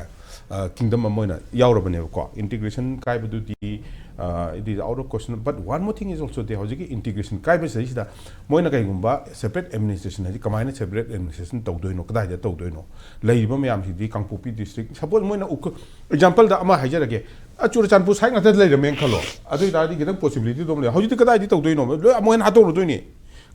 ꯀꯤꯡꯗꯝ ꯑꯃ ꯑꯣꯏꯅ ꯌꯥꯎꯔꯕꯅꯦꯕꯀꯣ꯫ ꯏꯟꯇꯤꯒ꯭ꯔꯦꯁꯟ ꯀꯥꯏꯕꯗꯨꯗꯤ, uh, it is out of question, but one more thing is also there. ꯍꯧꯖꯤꯛꯀꯤ ꯏꯟꯇꯤꯒ꯭ꯔꯦꯁꯟ ꯀꯥꯏꯕꯁꯤꯗꯩꯁꯤꯗ ꯃꯣꯏꯅ ꯀꯩꯒꯨꯝꯕ ꯁꯦꯄꯔꯦꯠ ꯑꯦꯗꯃꯤꯅꯤꯁꯇ꯭ꯔꯦꯁꯟ ꯍꯥꯏꯗꯤ ꯀꯃꯥꯏꯅ ꯁꯦꯄꯔꯦꯠ ꯑꯦꯗꯃꯤꯅꯤꯁꯇ꯭ꯔꯦꯁꯟ ꯇꯧꯗꯣꯏꯅꯣ, ꯀꯗꯥꯏꯗ ꯇꯧꯗꯣꯏꯅꯣ? ꯂꯩꯔꯤꯕ ꯃꯌꯥꯝꯁꯤꯗꯤ ꯀꯥꯡꯄꯣꯛꯄꯤ ꯗꯤꯁꯇ꯭ꯔꯤꯛ, ꯁꯄꯣꯁ ꯃꯣꯏꯅ ꯎꯈ꯭ꯔꯨꯜ, ꯑꯦꯛꯖꯥꯝꯄꯜꯗ ꯑꯃ ꯍꯥꯏꯖꯔꯒꯦ, ꯑ, ꯆꯨꯔꯆꯥꯟꯄꯨꯔ ꯁꯥꯏꯠ ꯉꯥꯛꯇ ꯂꯩꯔꯝꯃꯦꯅ ꯈꯜꯂꯣ꯫ ꯑꯗꯨ ꯑꯣꯏꯇꯥꯔꯗꯤ ꯈꯤꯇꯪ ꯄꯣꯁꯤꯕꯤꯂꯤꯇꯤ ꯑꯗꯨꯝ ꯂꯩ꯫ ꯍꯧꯖꯤꯛꯇꯤ ꯀꯗꯥꯏꯗꯤ ꯇꯧꯗꯣꯏꯅꯣ? ꯂꯣꯏ ꯑꯃꯨꯛ ꯍꯦꯟꯅ ꯍꯥꯠꯇꯣꯛꯅꯗꯣꯏꯅꯤ꯫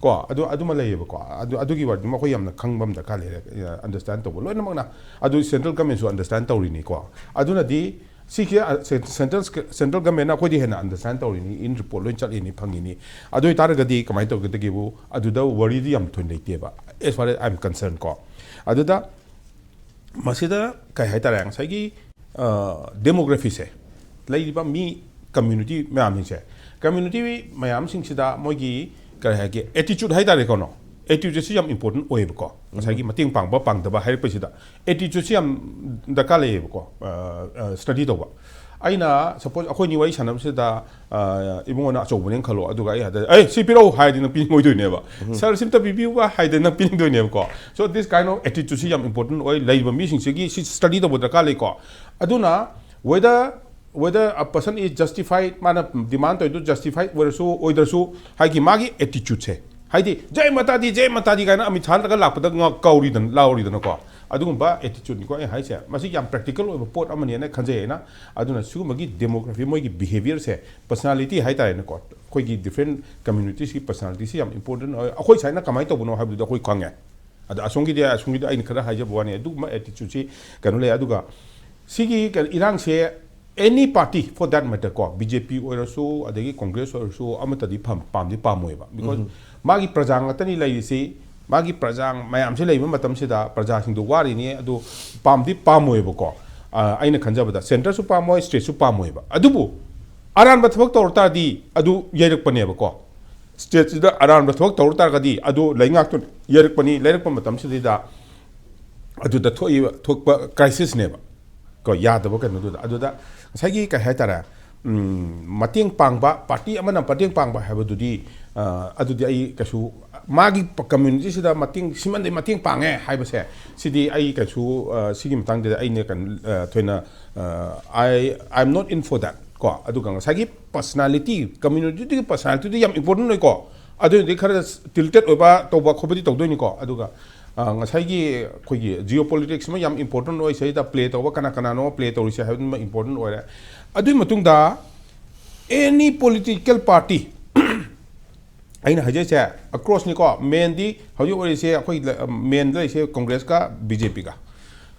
ꯀꯣ, ꯑꯗꯨ, ꯑꯗꯨꯃ ꯂꯩꯌꯦꯕꯀꯣ꯫ ꯑꯗꯨ, ꯑꯗꯨꯒꯤ ꯋꯥꯔꯤꯗꯨꯃ ꯑꯩꯈꯣꯏ ꯌꯥꯝꯅ ꯈꯪꯕ ꯑꯃ ꯗꯔꯀꯥꯔ ꯂꯩꯔꯦ, ꯑꯟꯗꯔꯁꯇꯦꯟ ꯇꯧꯕ ꯂꯣꯏꯅꯃꯛꯅ꯫ ꯑꯗꯨ ꯁꯦꯟꯇ꯭ꯔꯦꯜ ꯒꯃꯦꯟꯁꯨ ꯑꯟꯗꯔꯁꯇꯦꯟ ꯇꯧꯔꯤꯅꯤꯀꯣ꯫ ꯑꯗꯨꯅꯗꯤ ꯁꯤꯒꯤ, ꯑ, ꯁꯦ-, ꯁꯦꯟꯇ꯭ꯔꯦꯜ, ꯁꯦꯟꯇ꯭ꯔꯦꯜ ꯒꯃꯦꯟꯅ ꯑꯩꯈꯣꯏꯗꯤ ꯍꯦꯟꯅ ꯑꯟꯗꯔꯁꯇꯦꯟ ꯇꯧꯔꯤꯅꯤ, ꯏꯟ ꯔꯤꯄꯣꯔꯠ ꯂꯣꯏ ꯆꯠꯂꯤꯅꯤ, ꯐꯪꯉꯤꯅꯤ꯫ ꯑꯗꯨ ꯑꯣꯏꯇꯥꯔꯒꯗꯤ ꯀꯃꯥꯏꯅ ꯇꯧꯒꯗꯒꯦꯕꯨ, ꯑꯗꯨꯗ ꯋꯥꯔꯤꯗꯤ ꯌꯥꯝ ꯊꯣꯏꯅ ꯂꯩꯇꯦꯕ, as far as I am concerned ꯀꯣ꯫ ꯑꯗꯨꯗ ꯃꯁꯤꯗ ꯀꯩ ꯍꯥꯏꯇꯥꯔꯦ, ꯉꯁꯥꯏꯒꯤ, ꯑ, ꯗꯦꯃꯣꯒ꯭ꯔꯥꯐꯤꯁꯦ, ꯂꯩꯔꯤꯕ ꯃꯤ, ꯀꯝꯃ꯭ꯌꯨꯅꯤꯇꯤ ꯃꯌꯥꯝꯁꯤꯡꯁꯦ, ꯀꯝꯃ꯭ꯌꯨꯅꯤꯇꯤ ꯃꯌꯥꯝꯁꯤꯡꯁꯤꯗ ꯃꯣꯏꯒꯤ ꯀꯔꯤ ꯍꯥꯏꯒꯦ, ꯑꯦꯇꯤꯆꯨꯠ ꯍꯥꯏꯇꯥꯔꯦꯀꯣ, ꯑꯦꯇꯤꯆꯨꯠꯁꯤ ꯌꯥꯝ ꯏꯝꯄꯣꯔꯇꯦꯟ ꯑꯣꯏꯌꯦꯕꯀꯣ꯫ ꯉꯁꯥꯏꯒꯤ ꯃꯇꯦꯡ ꯄꯥꯡꯕ ꯄꯥꯡꯗꯕ ꯍꯥꯏꯔꯛꯄꯁꯤꯗ ꯑꯦꯇꯤꯆꯨꯠꯁꯤ ꯌꯥꯝ ꯗꯔꯀꯥꯔ ꯂꯩꯌꯦꯕꯀꯣ, ꯁ꯭ꯇꯗꯤ ꯇꯧꯕ꯫ ꯑꯩꯅ ꯁꯄꯣꯁ ꯑꯩꯈꯣꯏꯅꯤ ꯋꯥꯔꯤ ꯁꯥꯟꯅꯕꯁꯤꯗ, ꯑ, ꯏꯕꯨꯡꯉꯣꯅ ꯑꯆꯧꯕꯅꯦꯅ ꯈꯜꯂꯣ, ꯑꯗꯨꯒ ꯑꯩ ꯍꯥꯏꯗ, "ꯑꯦ, ꯁꯤ ꯄꯤꯔꯛꯎ" ꯍꯥꯏꯔꯗꯤ ꯅꯪ ꯄꯤꯅꯤꯡꯉꯣꯏꯗꯣꯏꯅꯦꯕ꯫ "ꯁꯥꯔ, ꯁꯤꯝꯇ ꯄꯤꯕꯤꯌꯨꯕ" ꯍꯥꯏꯗꯤ ꯅꯪ ꯄꯤꯅꯤꯡꯗꯣꯏꯅꯦꯕꯀꯣ꯫ So this kind of attitudeꯁꯤ ꯌꯥꯝ ꯏꯝꯄꯣꯔꯇꯦꯟ ꯑꯣꯏ, ꯂꯩꯔꯤꯕ ꯃꯤꯁꯤꯡꯁꯤꯒꯤ ꯁꯤ ꯁ꯭ꯇꯗꯤ ꯇꯧꯕ ꯗꯔꯀꯥꯔ ꯂꯩꯀꯣ꯫ ꯑꯗꯨꯅ whether, whether a person is justified, ꯃꯥꯅ ꯗꯤꯃꯥꯟ ꯇꯧꯔꯤꯗꯨ ꯖꯁꯇꯤꯐꯥꯏꯠ ꯑꯣꯏꯔꯁꯨ ꯑꯣꯏꯗ꯭ꯔꯁꯨ, ꯍꯥꯏꯗꯤ ꯃꯥꯒꯤ ꯑꯦꯇꯤꯆꯨꯠꯁꯦ, ꯍꯥꯏꯗꯤ "ꯖꯩ ꯃꯇꯥꯗꯤ, ꯖꯩ ꯃꯇꯥꯗꯤ" ꯀꯥꯏꯅ ꯑꯃꯤꯠ ꯁꯥꯍꯜꯂꯒ ꯂꯥꯛꯄꯗ ꯉ-, ꯀꯧꯔꯤꯗꯅ, ꯂꯥꯎꯔꯤꯗꯅꯀꯣ꯫ ꯑꯗꯨꯒꯨꯝꯕ ꯑꯦꯇꯤꯆꯨꯠꯅꯤꯀꯣ ꯑꯩ ꯍꯥꯏꯁꯦ꯫ ꯃꯁꯤ ꯌꯥꯝ ꯄ꯭ꯔꯦꯛꯇꯤꯀꯦꯜ ꯑꯣꯏꯕ ꯄꯣꯠ ꯑꯃꯅꯦꯅ ꯈꯟꯖꯩ ꯑꯩꯅ꯫ ꯑꯗꯨꯅ ꯁꯤꯒꯨꯝꯕꯒꯤ ꯗꯦꯃꯣꯒ꯭ꯔꯥꯐꯤ, ꯃꯣꯏꯒꯤ ꯕꯤꯍꯦꯕꯤꯌꯔꯁꯦ, ꯄꯔꯁꯅꯥꯂꯤꯇꯤ ꯍꯥꯏꯇꯥꯔꯦꯅꯦꯀꯣ, ꯑꯩꯈꯣꯏꯒꯤ ꯗꯤꯐ꯭ꯔꯦꯟ ꯀꯝꯃ꯭ꯌꯨꯅꯤꯇꯤꯁꯀꯤ ꯄꯔꯁꯅꯥꯂꯤꯇꯤꯁꯤ ꯌꯥꯝ ꯏꯝꯄꯣꯔꯇꯦꯟ ꯑꯣꯏ꯫ ꯑꯩꯈꯣꯏ ꯁꯥꯏꯅ ꯀꯃꯥꯏꯅ ꯇꯧꯕꯅꯣ ꯍꯥꯏꯕꯗꯨꯗꯤ ꯑꯩꯈꯣꯏ ꯈꯪꯉꯦ꯫ ꯑꯗ ꯑꯁꯣꯝꯒꯤꯗꯤ, ꯑꯁꯣꯝꯒꯤꯗꯤ ꯑꯩꯅ ꯈꯔ ꯍꯥꯏꯖꯕ ꯋꯥꯅꯤ, ꯑꯗꯨꯒꯨꯝꯕ ꯑꯦꯇꯤꯆꯨꯠꯁꯤ ꯀꯩꯅꯣ ꯂꯩ꯫ ꯑꯗꯨꯒ ꯁꯤꯒꯤ ꯀꯩꯅꯣ ꯏꯔꯥꯡꯁꯦ, any party for that matter ꯀꯣ, ꯕꯤ ꯖꯦ ꯄꯤ ꯑꯣꯏꯔꯁꯨ ꯑꯗꯒꯤ ꯀꯣꯡꯒ꯭ꯔꯦꯁ ꯑꯣꯏꯔꯁꯨ ꯑꯃꯠꯇꯗꯤ ꯐꯝ-, ꯄꯥꯝꯗꯤ ꯄꯥꯝꯃꯣꯏꯕ꯫ ꯕꯤꯀꯣꯖ ꯃꯥꯒꯤ ꯄ꯭ꯔꯖꯥ ꯉꯥꯛꯇꯅꯤ ꯂꯩꯔꯤꯁꯤ꯫ ꯃꯥꯒꯤ ꯄ꯭ꯔꯖꯥ ꯃꯌꯥꯝꯁꯤ ꯂꯩꯕ ꯃꯇꯝꯁꯤꯗ ꯄ꯭ꯔꯖꯥꯁꯤꯡꯗꯣ ꯋꯥꯔꯤꯅꯤ, ꯑꯗꯨ ꯄꯥꯝꯗꯤ ꯄꯥꯝꯃꯣꯏꯕꯀꯣ꯫ ꯑ, ꯑꯩꯅ ꯈꯟꯖꯕꯗ ꯁꯦꯟꯇꯔꯁꯨ ꯄꯥꯝꯃꯣꯏ, ꯁ꯭ꯇꯦꯠꯁꯨ ꯄꯥꯝꯃꯣꯏꯕ꯫ ꯑꯗꯨꯕꯨ ꯑꯔꯥꯟꯕ ꯊꯕꯛ ꯇꯧꯔ ꯇꯥꯔꯗꯤ ꯑꯗꯨ ꯌꯩꯔꯛꯄꯅꯦꯕꯀꯣ꯫ ꯁ꯭ꯇꯦꯠꯁꯤꯗ ꯑꯔꯥꯟꯕ ꯊꯕꯛ ꯇꯧꯔ ꯇꯥꯔꯒꯗꯤ ꯑꯗꯨ ꯂꯩꯉꯥꯛꯇꯨꯅ ꯌꯩꯔꯛꯄꯅꯤ꯫ ꯂꯩꯔꯛꯄ ꯃꯇꯝꯁꯤꯗꯩꯗ ꯑꯗꯨꯗ ꯊꯣꯛꯏꯕ, ꯊꯣꯛꯄ ꯀ꯭ꯔꯥꯏꯁꯤꯁꯅꯦꯕ ꯀꯣ, ꯌꯥꯗꯕ ꯀꯩꯅꯣꯗꯨꯗ꯫ ꯑꯗꯨꯗ ꯉꯁꯥꯏꯒꯤ ꯀꯩ ꯍꯥꯏꯇꯥꯔꯦ, ꯎꯝ, ꯃꯇꯦꯡ ꯄꯥꯡꯕ, ꯄꯥꯔꯇꯤ ꯑꯃꯅ ꯃꯇꯦꯡ ꯄꯥꯡꯕ ꯍꯥꯏꯕꯗꯨꯗꯤ, ꯑ, ꯑꯗꯨꯗꯤ ꯑꯩ ꯀꯩꯁꯨ, ꯃꯥꯒꯤ ꯀꯝꯃ꯭ꯌꯨꯅꯤꯇꯤꯁꯤꯗ ꯃꯇꯦꯡ, ꯁꯤꯃꯗꯤ ꯃꯇꯦꯡ ꯄꯥꯡꯉꯦ ꯍꯥꯏꯕꯁꯦ, ꯁꯤꯗꯤ ꯑꯩ ꯀꯩꯁꯨ, ꯑ, ꯁꯤꯒꯤ ꯃꯇꯥꯡꯗꯗꯤ ꯑꯩꯅ ꯀꯩꯅꯣ, ꯑ, ꯊꯣꯏꯅ, ꯑ, I, I am not in for that ꯀꯣ꯫ ꯑꯗꯨꯒ ꯉꯁꯥꯏꯒꯤ ꯄꯔꯁꯅꯥꯂꯤꯇꯤ, ꯀꯝꯃ꯭ꯌꯨꯅꯤꯇꯤꯗꯨꯒꯤ ꯄꯔꯁꯅꯥꯂꯤꯇꯤꯗꯨ ꯌꯥꯝ ꯏꯝꯄꯣꯔꯇꯦꯟ ꯑꯣꯏꯀꯣ꯫ ꯑꯗꯨꯅꯗꯤ ꯈꯔ ꯇꯤꯜꯇꯦꯠ ꯑꯣꯏꯕ ꯇꯧꯕ ꯈꯣꯠꯄꯗꯤ ꯇꯧꯗꯣꯏꯅꯤꯀꯣ꯫ ꯑꯗꯨꯒ, ꯑ, ꯉꯁꯥꯏꯒꯤ ꯑꯩꯈꯣꯏꯒꯤ ꯖꯤꯑꯣ ꯄꯣꯂꯤꯇꯤꯛꯁ ꯑꯃ ꯌꯥꯝ ꯏꯝꯄꯣꯔꯇꯦꯟ ꯑꯣꯏ, ꯁꯤꯗꯩꯗ ꯄ꯭ꯂꯦ ꯇꯧꯕ ꯀꯅꯥ ꯀꯅꯥꯅꯣ ꯄ꯭ꯂꯦ ꯇꯧꯔꯤꯁꯦ ꯍꯥꯏꯕꯗꯨꯃ ꯏꯝꯄꯣꯔꯇꯦꯟ ꯑꯣꯏꯔꯦ꯫ ꯑꯗꯨꯒꯤ ꯃꯇꯨꯡꯗ ꯑꯦꯅꯤ ꯄꯣꯂꯤꯇꯤꯀꯦꯜ ꯄꯥꯔꯇꯤ, ꯑꯩꯅ ꯍꯥꯏꯖꯔꯤꯁꯦ ꯑꯦꯀ꯭ꯔꯣꯁꯅꯤꯀꯣ, ꯃꯦꯟꯗꯤ ꯍꯧꯖꯤꯛ ꯑꯣꯏꯔꯤꯁꯦ ꯑꯩꯈꯣꯏ ꯂ-, ꯃꯦꯟꯗ ꯂꯩꯔꯤꯁꯦ ꯀꯣꯡꯒ꯭ꯔꯦꯁꯀ ꯕꯤ ꯖꯦ ꯄꯤꯒ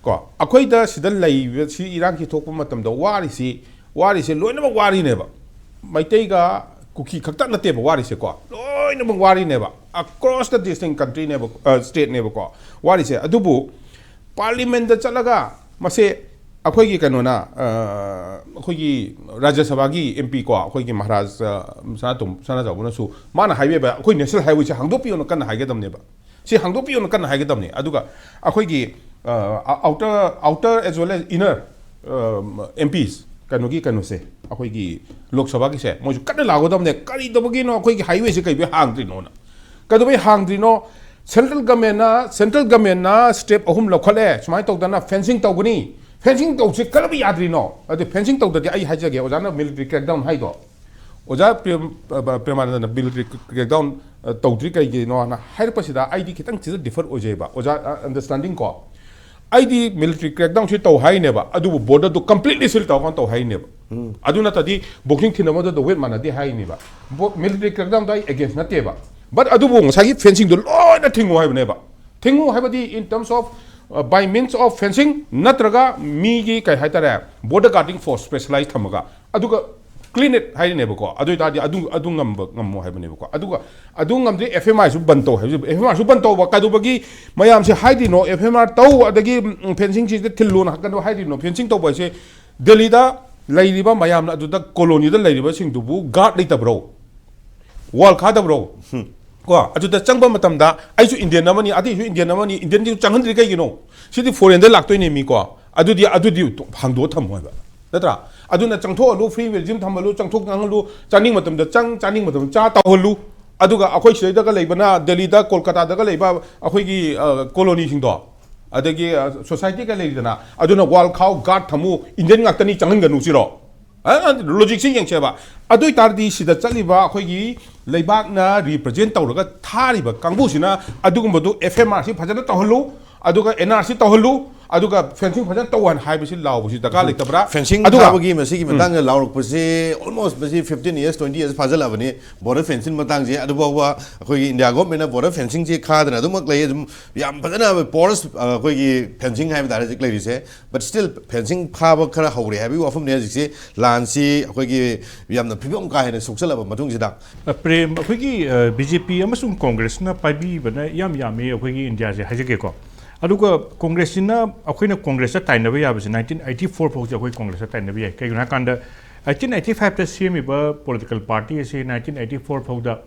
ꯀꯣ꯫ ꯑꯩꯈꯣꯏꯗ ꯁꯤꯗ ꯂꯩꯔꯤꯕ ꯁꯤ ꯏꯔꯥꯡꯁꯤ ꯊꯣꯛꯄ ꯃꯇꯝꯗ ꯋꯥꯔꯤꯁꯤ, ꯋꯥꯔꯤꯁꯦ ꯂꯣꯏꯅꯃꯛ ꯋꯥꯔꯤꯅꯦꯕ꯫ ꯃꯩꯇꯩꯒ ꯀꯨꯀꯤ ꯈꯛꯇ ꯅꯠꯇꯦꯕ ꯋꯥꯔꯤꯁꯦꯀꯣ, ꯂꯣꯏꯅꯃꯛ ꯋꯥꯔꯤꯅꯦꯕ꯫ Across the distinct countryꯅꯦꯕ, ꯑ, stateꯅꯦꯕꯀꯣ ꯋꯥꯔꯤꯁꯦ꯫ ꯑꯗꯨꯕꯨ ꯄꯥꯔꯂꯤꯌꯥꯃꯦꯟꯗ ꯆꯠꯂꯒ ꯃꯁꯦ ꯑꯩꯈꯣꯏꯒꯤ ꯀꯩꯅꯣꯅ, ꯑ, ꯑꯩꯈꯣꯏꯒꯤ ꯔꯥꯖ꯭ꯌ ꯁꯚꯥꯒꯤ ꯑꯦꯝ ꯄꯤ ꯀꯣ, ꯑꯩꯈꯣꯏꯒꯤ ꯃꯍꯥꯔꯥꯖ, ꯑ, ꯁꯅꯥꯇꯣꯝ-, ꯁꯅꯥꯖꯥꯎꯕꯅꯁꯨ ꯃꯥꯅ ꯍꯥꯏꯕꯤꯕ, ꯑꯩꯈꯣꯏ ꯅꯦꯁꯅꯦꯜ ꯍꯥꯏꯋꯦꯁꯦ ꯍꯥꯡꯗꯣꯛꯄꯤꯌꯣꯅ ꯀꯟꯅ ꯍꯥꯏꯒꯗꯕꯅꯦꯕ꯫ ꯁꯤ ꯍꯥꯡꯗꯣꯛꯄꯤꯌꯣꯅ ꯀꯟꯅ ꯍꯥꯏꯒꯗꯕꯅꯤ꯫ ꯑꯗꯨꯒ ꯑꯩꯈꯣꯏꯒꯤ, ꯑ, outer, outer as well as inner, ꯑ, ꯑꯦꯝ ꯄꯤꯁ, ꯀꯩꯅꯣꯒꯤ ꯀꯩꯅꯣꯁꯦ, ꯑꯩꯈꯣꯏꯒꯤ ꯂꯣꯛ ꯁꯚꯥꯒꯤꯁꯦ, ꯃꯣꯏꯁꯨ ꯀꯟꯅ ꯂꯥꯎꯒꯗꯕꯅꯦ꯫ ꯀꯔꯤ ꯇꯧꯕꯒꯤꯅꯣ ꯑꯩꯈꯣꯏꯒꯤ ꯍꯥꯏꯋꯦꯁꯦ ꯀꯩꯗꯧꯕꯩ ꯍꯥꯡꯗ꯭ꯔꯤꯅꯣꯅ? ꯀꯩꯗꯧꯕꯩ ꯍꯥꯡꯗ꯭ꯔꯤꯅꯣ? ꯁꯦꯟꯇ꯭ꯔꯦꯜ ꯒꯃꯦꯟꯅ, ꯁꯦꯟꯇ꯭ꯔꯦꯜ ꯒꯃꯦꯟꯅ ꯁ꯭ꯇꯦꯞ ꯑꯍꯨꯝ ꯂꯧꯈꯠꯂꯦ, ꯁꯨꯃꯥꯏꯅ ꯇꯧꯗꯅ ꯐꯦꯟꯁꯤꯡ ꯇꯧꯒꯅꯤ꯫ ꯐꯦꯟꯁꯤꯡ ꯇꯧꯁꯦ ꯀꯔꯝꯕ ꯌꯥꯗ꯭ꯔꯤꯅꯣ? ꯑꯗꯨ ꯐꯦꯟꯁꯤꯡ ꯇꯧꯗ꯭ꯔꯗꯤ ꯑꯩ ꯍꯥꯏꯖꯒꯦ, ꯑꯣꯖꯥꯅ ꯃꯤꯂꯤꯇꯔꯤ ꯀ꯭ꯔꯦꯛꯗꯥꯎꯟ ꯍꯥꯏꯗꯣ, ꯑꯣꯖꯥ ꯄ꯭ꯔꯦꯝ-, ꯑ, ꯄ꯭ꯔꯦꯃꯥꯅꯟꯗꯅ ꯃꯤꯂꯤꯇꯔꯤ ꯀ꯭ꯔꯦꯛꯗꯥꯎꯟ, ꯑ, ꯇꯧꯗ꯭ꯔꯤ ꯀꯩꯒꯤꯅꯣ ꯍꯥꯏꯅ ꯍꯥꯏꯔꯛꯄꯁꯤꯗ ꯑꯩꯗꯤ ꯈꯤꯇꯪ ꯁꯤꯗ ꯗꯤꯐꯔ ꯑꯣꯏꯖꯩꯕ꯫ ꯑꯣꯖꯥ, ꯑ, ꯑꯟꯗꯔꯁ꯭ꯇꯦꯟꯗꯤꯡ ꯀꯣ, ꯑꯩꯗꯤ ꯃꯤꯂꯤꯇꯔꯤ ꯀ꯭ꯔꯦꯛꯗꯥꯎꯟꯁꯤ ꯇꯧ ꯍꯥꯏꯅꯦꯕ, ꯑꯗꯨꯕꯨ ꯕꯣꯔꯗꯔꯗꯨ ꯀꯝꯄ꯭ꯂꯤꯠꯂꯤ ꯁꯤꯜ ꯇꯧꯔꯀꯥꯟꯗ ꯇꯧ ꯍꯥꯏꯅꯦꯕ꯫ ꯑꯗꯨ ꯅꯠꯇ꯭ꯔꯗꯤ ꯕꯣꯛꯁꯤꯡ ꯊꯤꯟꯅꯕꯗꯨꯗ ꯋꯦꯠ ꯃꯥꯟꯅꯗꯦ ꯍꯥꯏꯅꯦꯕ꯫ ꯕꯣ-, ꯃꯤꯂꯤꯇꯔꯤ ꯀ꯭ꯔꯦꯛꯗꯥꯎꯟꯗ ꯑꯩ ꯑꯦꯒꯦꯟꯁ ꯅꯠꯇꯦꯕ꯫ ꯕꯠ ꯑꯗꯨꯕꯨ ꯉꯁꯥꯏꯒꯤ ꯐꯦꯟꯁꯤꯡꯗꯣ ꯂꯣꯏꯅ ꯊꯤꯡꯉꯨ ꯍꯥꯏꯕꯅꯦꯕ꯫ ꯊꯤꯡꯉꯨ ꯍꯥꯏꯕꯗꯤ in terms of, uh, by means of fencing ꯅꯠꯇ꯭ꯔꯒ ꯃꯤꯒꯤ ꯀꯩ ꯍꯥꯏꯇꯥꯔꯦ, border guarding force specialize ꯊꯝꯃꯒ, ꯑꯗꯨꯒ clean it ꯍꯥꯏꯔꯤꯅꯦꯕꯀꯣ꯫ ꯑꯗꯨ ꯑꯣꯏꯇꯥꯔꯗꯤ ꯑꯗꯨ, ꯑꯗꯨ ꯉꯝꯕ, ꯉꯝꯃꯣ ꯍꯥꯏꯕꯅꯦꯕꯀꯣ꯫ ꯑꯗꯨꯒ ꯑꯗꯨ ꯉꯝꯗ꯭ꯔꯦ, ꯑꯦꯐ ꯑꯦꯝ ꯑꯥꯏꯁꯨ ꯕꯟ ꯇꯧ ꯍꯥꯏꯕꯁꯦ, ꯑꯦꯐ ꯑꯦꯝ ꯑꯥꯏꯁꯨ ꯕꯟ ꯇꯧꯕ ꯀꯩꯗꯧꯕꯒꯤ ꯃꯌꯥꯝꯁꯦ ꯍꯥꯏꯗ꯭ꯔꯤꯅꯣ? ꯑꯦꯐ ꯑꯦꯝ ꯑꯥꯔ ꯇꯧ, ꯑꯗꯒꯤ, ꯎꯝ, ꯐꯦꯟꯁꯤꯡꯁꯤꯗ ꯊꯤꯜꯂꯣꯅ ꯀꯩꯅꯣ ꯍꯥꯏꯗ꯭ꯔꯤꯅꯣ? ꯐꯦꯟꯁꯤꯡ ꯇꯧꯕ ꯍꯥꯏꯁꯦ ꯗꯦꯜꯂꯤꯗ ꯂꯩꯔꯤꯕ ꯃꯌꯥꯝꯅ, ꯑꯗꯨꯗ ꯀꯣꯂꯣꯅꯤꯗ ꯂꯩꯔꯤꯕꯁꯤꯡꯗꯨꯕꯨ ꯒꯥꯔꯗ ꯂꯩꯇꯕ꯭ꯔꯣ? ꯋꯥꯜ ꯈꯥꯗꯕ꯭ꯔꯣ? ꯀꯣ, ꯑꯗꯨꯗ ꯆꯪꯕ ꯃꯇꯝꯗ ꯑꯩꯁꯨ ꯏꯟꯗꯤꯌꯟ ꯑꯃꯅꯤ, ꯑꯗꯨꯏꯁꯨ ꯏꯟꯗꯤꯌꯟ ꯑꯃꯅꯤ, ꯏꯟꯗꯤꯌꯟꯗꯤ ꯆꯪꯍꯟꯗ꯭ꯔꯤ ꯀꯩꯒꯤꯅꯣ? ꯁꯤꯗꯤ ꯐꯣꯔꯦꯟꯗ ꯂꯥꯛꯇꯣꯏꯅꯦ ꯃꯤꯀꯣ, ꯑꯗꯨꯗꯤ, ꯑꯗꯨꯗꯤ ꯍꯥꯡꯗꯣꯛꯑ ꯊꯝꯃꯣ ꯍꯥꯏꯕ, ꯅꯠꯇ꯭ꯔꯥ? ꯑꯗꯨꯅ ꯆꯪꯊꯣꯛꯍꯜꯂꯨ, ꯐ꯭ꯔꯤ ꯋꯤꯜ ꯖꯤꯝ ꯊꯝꯍꯜꯂꯨ, ꯆꯪꯊꯣꯛ ꯆꯪꯍꯜꯂꯨ, ꯆꯥꯅꯤꯡ ꯃꯇꯝꯗ ꯆꯪ, ꯆꯥꯅꯤꯡ ꯃꯇꯝꯗ ꯆꯥ ꯇꯧꯍꯜꯂꯨ꯫ ꯑꯗꯨꯒ ꯑꯩꯈꯣꯏ ꯁꯤꯗꯩꯗꯒ ꯂꯩꯕꯅ, ꯗꯦꯜꯂꯤꯗ, ꯀꯣꯜꯀꯇꯥꯗꯒ ꯂꯩꯕ ꯑꯩꯈꯣꯏꯒꯤ ꯀꯣꯂꯣꯅꯤꯁꯤꯡꯗꯣ, ꯑꯗꯒꯤ ꯁꯣꯁꯥꯏꯇꯤꯒ ꯂꯩꯔꯤꯗꯅ, ꯑꯗꯨꯅ ꯋꯥꯜ ꯈꯥꯎ, ꯒꯥꯔꯗ ꯊꯝꯃꯨ, ꯏꯟꯗꯤꯌꯟ ꯉꯥꯛꯇꯅꯤ, ꯆꯪꯍꯟꯒꯅꯨ ꯁꯤꯔꯣ? ꯂꯣꯖꯤꯛꯁꯤ ꯌꯦꯡꯁꯦꯕ꯫ ꯑꯗꯨ ꯑꯣꯏꯇꯥꯔꯗꯤ ꯁꯤꯗ ꯆꯠꯂꯤꯕ ꯑꯩꯈꯣꯏꯒꯤ ꯂꯩꯕꯥꯛꯅ ꯔꯤꯄ꯭ꯔꯖꯦꯟ ꯇꯧꯔꯒ ꯊꯥꯔꯤꯕ ꯀꯥꯡꯕꯨꯁꯤꯅ ꯑꯗꯨꯒꯨꯝꯕꯗꯨ ꯑꯦꯐ ꯑꯦꯝ ꯑꯥꯔ ꯁꯤ ꯐꯖꯅ ꯇꯧꯍꯜꯂꯨ, ꯑꯗꯨꯒ ꯑꯦꯟ ꯑꯥꯔ ꯁꯤ ꯇꯧꯍꯜꯂꯨ, ꯑꯗꯨꯒ ꯐꯦꯟꯁꯤꯡ ꯐꯖꯅ ꯇꯧ ꯍꯥꯏꯅ ꯍꯥꯏꯕꯁꯤ ꯂꯥꯎꯕꯁꯤ ꯗꯔꯀꯥꯔ ꯂꯩꯇꯕ꯭ꯔꯥ? ꯐꯦꯟꯁꯤꯡ ꯑꯗꯨꯒ ꯊꯥꯕꯒꯤ ꯃꯁꯤꯒꯤ ꯃꯇꯥꯡꯗ ꯂꯥꯎꯔꯛꯄꯁꯤ almost ꯃꯁꯤ fifteen years, twenty years ꯐꯥꯖꯤꯜꯂꯛꯑꯕꯅꯤ꯫ ꯕꯣꯔꯗꯔ ꯐꯦꯟꯁꯤꯡ ꯃꯇꯥꯡꯁꯦ ꯑꯗꯨꯐꯥꯎꯕ ꯑꯩꯈꯣꯏꯒꯤ ꯏꯟꯗꯤꯌꯥ ꯒꯣꯔꯃꯦꯟꯅ ꯕꯣꯔꯗꯔ ꯐꯦꯟꯁꯤꯡꯁꯦ ꯈꯥꯗꯅ ꯑꯗꯨꯃꯛ ꯂꯩ꯫ ꯑꯗꯨꯝ ꯌꯥꯝ ꯐꯖꯅ ꯄꯣꯔꯁ ꯑꯩꯈꯣꯏꯒꯤ ꯐꯦꯟꯁꯤꯡ ꯍꯥꯏꯕ ꯇꯥꯔꯦ ꯍꯧꯖꯤꯛ ꯂꯩꯔꯤꯁꯦ꯫ But still ꯐꯦꯟꯁꯤꯡ ꯐꯥꯕ ꯈꯔ ꯍꯧꯔꯦ ꯍꯥꯏꯕꯒꯤ ꯋꯥꯐꯝꯅꯦ꯫ ꯍꯧꯖꯤꯛꯁꯤ ꯂꯥꯟꯁꯤ ꯑꯩꯈꯣꯏꯒꯤ ꯌꯥꯝꯅ ꯐꯤꯕꯝ ꯀꯥ ꯍꯦꯟꯅ ꯁꯣꯛꯆꯜꯂꯕ ꯃꯇꯨꯡꯁꯤꯗ꯫ ꯑ, ꯄ꯭ꯔꯦꯝ, ꯑꯩꯈꯣꯏꯒꯤ ꯕꯤ ꯖꯦ ꯄꯤ ꯑꯃꯁꯨꯡ ꯀꯣꯡꯒ꯭ꯔꯦꯁꯅ ꯄꯥꯏꯕꯤꯕꯅ ꯏꯌꯥꯝ ꯌꯥꯝꯃꯤ ꯑꯩꯈꯣꯏꯒꯤ ꯏꯟꯗꯤꯌꯥꯁꯦ ꯍꯥꯏꯖꯒꯦꯀꯣ꯫ ꯑꯗꯨꯒ ꯀꯣꯡꯒ꯭ꯔꯦꯁꯁꯤꯅ, ꯑꯩꯈꯣꯏꯅ ꯀꯣꯡꯒ꯭ꯔꯦꯁꯇ ꯇꯥꯏꯅꯕ ꯌꯥꯕꯁꯦ nineteen eighty four ꯐꯥꯎꯁꯦ ꯑꯩꯈꯣꯏ ꯀꯣꯡꯒ꯭ꯔꯦꯁꯇ ꯇꯥꯏꯅꯕ ꯌꯥꯏ꯫ ꯀꯩꯒꯤꯅꯣ ꯍꯥꯏꯀꯥꯟꯗ eighteen eighty five ꯇ ꯁꯦꯝꯃꯤꯕ ꯄꯣꯂꯤꯇꯤꯀꯦꯜ ꯄꯥꯔꯇꯤ ꯑꯁꯤ nineteen eighty four ꯐꯥꯎꯗ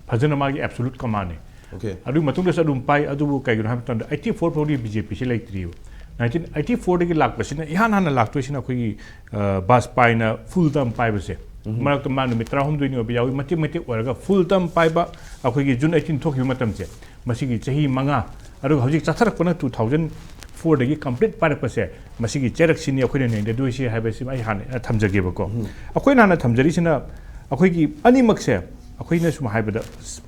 ꯐꯖꯅ ꯃꯥꯒꯤ absolute command ꯅꯤ꯫ Okay. ꯑꯗꯨꯒꯤ ꯃꯇꯨꯡꯗꯁꯨ ꯑꯗꯨꯝ ꯄꯥꯏ꯫ ꯑꯗꯨꯕꯨ ꯀꯩꯒꯤꯅꯣ ꯍꯥꯏꯕ ꯃꯇꯝꯗ eighty four ꯐꯥꯎꯗꯤ ꯕꯤ ꯖꯦ ꯄꯤꯁꯤ ꯂꯩꯇ꯭ꯔꯤꯕ꯫ nineteen eighty four ꯗꯒꯤ ꯂꯥꯛꯄꯁꯤꯅ, ꯏꯍꯥꯟ ꯍꯥꯟꯅ ꯂꯥꯛꯇꯣꯏꯁꯤꯅ ꯑꯩꯈꯣꯏꯒꯤ, ꯑ, ꯕꯥꯖꯄꯥꯏꯅ ꯐꯨꯜ ꯇꯔꯝ ꯄꯥꯏꯕꯁꯦ꯫ ꯃꯔꯛꯇ ꯃꯥ ꯅꯨꯃꯤꯠ ꯇꯔꯥꯍꯨꯝꯗꯣꯏꯅꯤ ꯑꯣꯏꯕ ꯌꯥꯎꯏ, ꯃꯇꯦꯛ ꯃꯇꯦꯛ ꯑꯣꯏꯔꯒ ꯐꯨꯜ ꯇꯔꯝ ꯄꯥꯏꯕ ꯑꯩꯈꯣꯏꯒꯤ June eighteen ꯊꯣꯛꯈꯤꯕ ꯃꯇꯝꯁꯦ, ꯃꯁꯤꯒꯤ ꯆꯍꯤ ꯃꯉꯥ, ꯑꯗꯨꯒ ꯍꯧꯖꯤꯛ ꯆꯠꯊꯔꯛꯄꯅ two thousand four ꯗꯒꯤ complete ꯄꯥꯏꯔꯛꯄꯁꯦ, ꯃꯁꯤꯒꯤ ꯆꯩꯔꯛꯁꯤꯅꯤ ꯑꯩꯈꯣꯏꯅ ꯅꯩꯅꯗꯣꯏꯁꯤ ꯍꯥꯏꯕꯁꯤ ꯑꯩ ꯍꯥꯟꯅ ꯊꯝꯖꯒꯦꯕꯀꯣ꯫ ꯑꯩꯈꯣꯏꯅ ꯍꯥꯟꯅ ꯊꯝꯖꯔꯤꯁꯤꯅ ꯑꯩꯈꯣꯏꯒꯤ ꯑꯅꯤꯃꯛꯁꯦ, ꯑꯩꯈꯣꯏꯅ ꯁꯨꯝ ꯍꯥꯏꯕꯗ,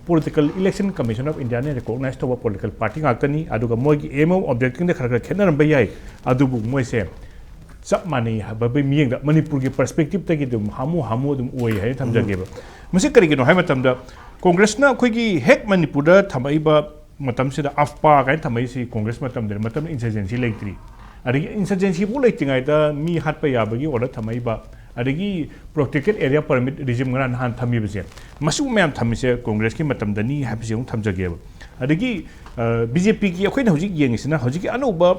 Political Election Commission of Indiaꯅ recognize ꯇꯧꯕ ꯄꯣꯂꯤꯇꯤꯀꯦꯜ ꯄꯥꯔꯇꯤ ꯉꯥꯛꯇꯅꯤ꯫ ꯑꯗꯨꯒ ꯃꯣꯏꯒꯤ aim of objectiveꯗ ꯈꯔ ꯈꯔ ꯈꯦꯠꯅꯔꯝꯕ ꯌꯥꯏ, ꯑꯗꯨꯕꯨ ꯃꯣꯏꯁꯦ ꯆꯞ ꯃꯥꯟꯅꯩ ꯍꯥꯏꯕꯒꯤ ꯃꯤꯠꯌꯦꯡꯗ ꯃꯅꯤꯄꯨꯔꯒꯤ perspectiveꯇꯒꯤ ꯑꯗꯨꯝ ꯍꯥꯃꯨ ꯍꯥꯃꯨ ꯑꯗꯨꯝ ꯑꯣꯏ ꯍꯥꯏꯅ ꯊꯝꯖꯒꯦꯕ꯫ ꯃꯁꯤ ꯀꯔꯤꯒꯤꯅꯣ ꯍꯥꯏꯕ ꯃꯇꯝꯗ, ꯀꯣꯡꯒ꯭ꯔꯦꯁꯅ ꯑꯩꯈꯣꯏꯒꯤ ꯍꯦꯛ ꯃꯅꯤꯄꯨꯔꯗ ꯊꯝꯃꯛꯏꯕ ꯃꯇꯝꯁꯤꯗ, ꯑꯐꯄꯥ ꯀꯥꯏꯅ ꯊꯝꯃꯛꯏꯁꯤ ꯀꯣꯡꯒ꯭ꯔꯦꯁ ꯃꯇꯝꯗ, ꯃꯇꯝꯗ insurgency ꯂꯩꯇ꯭ꯔꯤ꯫ ꯑꯗꯒꯤ insurgencyꯐꯥꯎ ꯂꯩꯇ꯭ꯔꯤꯉꯩꯗ ꯃꯤ ꯍꯥꯠꯄ ꯌꯥꯕꯒꯤ order ꯊꯝꯃꯛꯏꯕ, ꯑꯗꯒꯤ protected area permit regime ꯉꯔꯥꯡ ꯅꯍꯥꯟ ꯊꯝꯃꯤꯕꯁꯦ, ꯃꯁꯤꯒꯨꯝꯕ ꯃꯌꯥꯝ ꯊꯝꯃꯤꯁꯦ ꯀꯣꯡꯒ꯭ꯔꯦꯁꯀꯤ ꯃꯇꯝꯗꯅꯤ ꯍꯥꯏꯕꯁꯤ ꯑꯃꯨꯛ ꯊꯝꯖꯒꯦꯕ꯫ ꯑꯗꯒꯤ ꯕꯤ ꯖꯦ ꯄꯤꯒꯤ ꯑꯩꯈꯣꯏꯅ ꯍꯧꯖꯤꯛ ꯌꯦꯡꯉꯤꯁꯤꯅ, ꯍꯧꯖꯤꯛꯀꯤ ꯑꯅꯧꯕ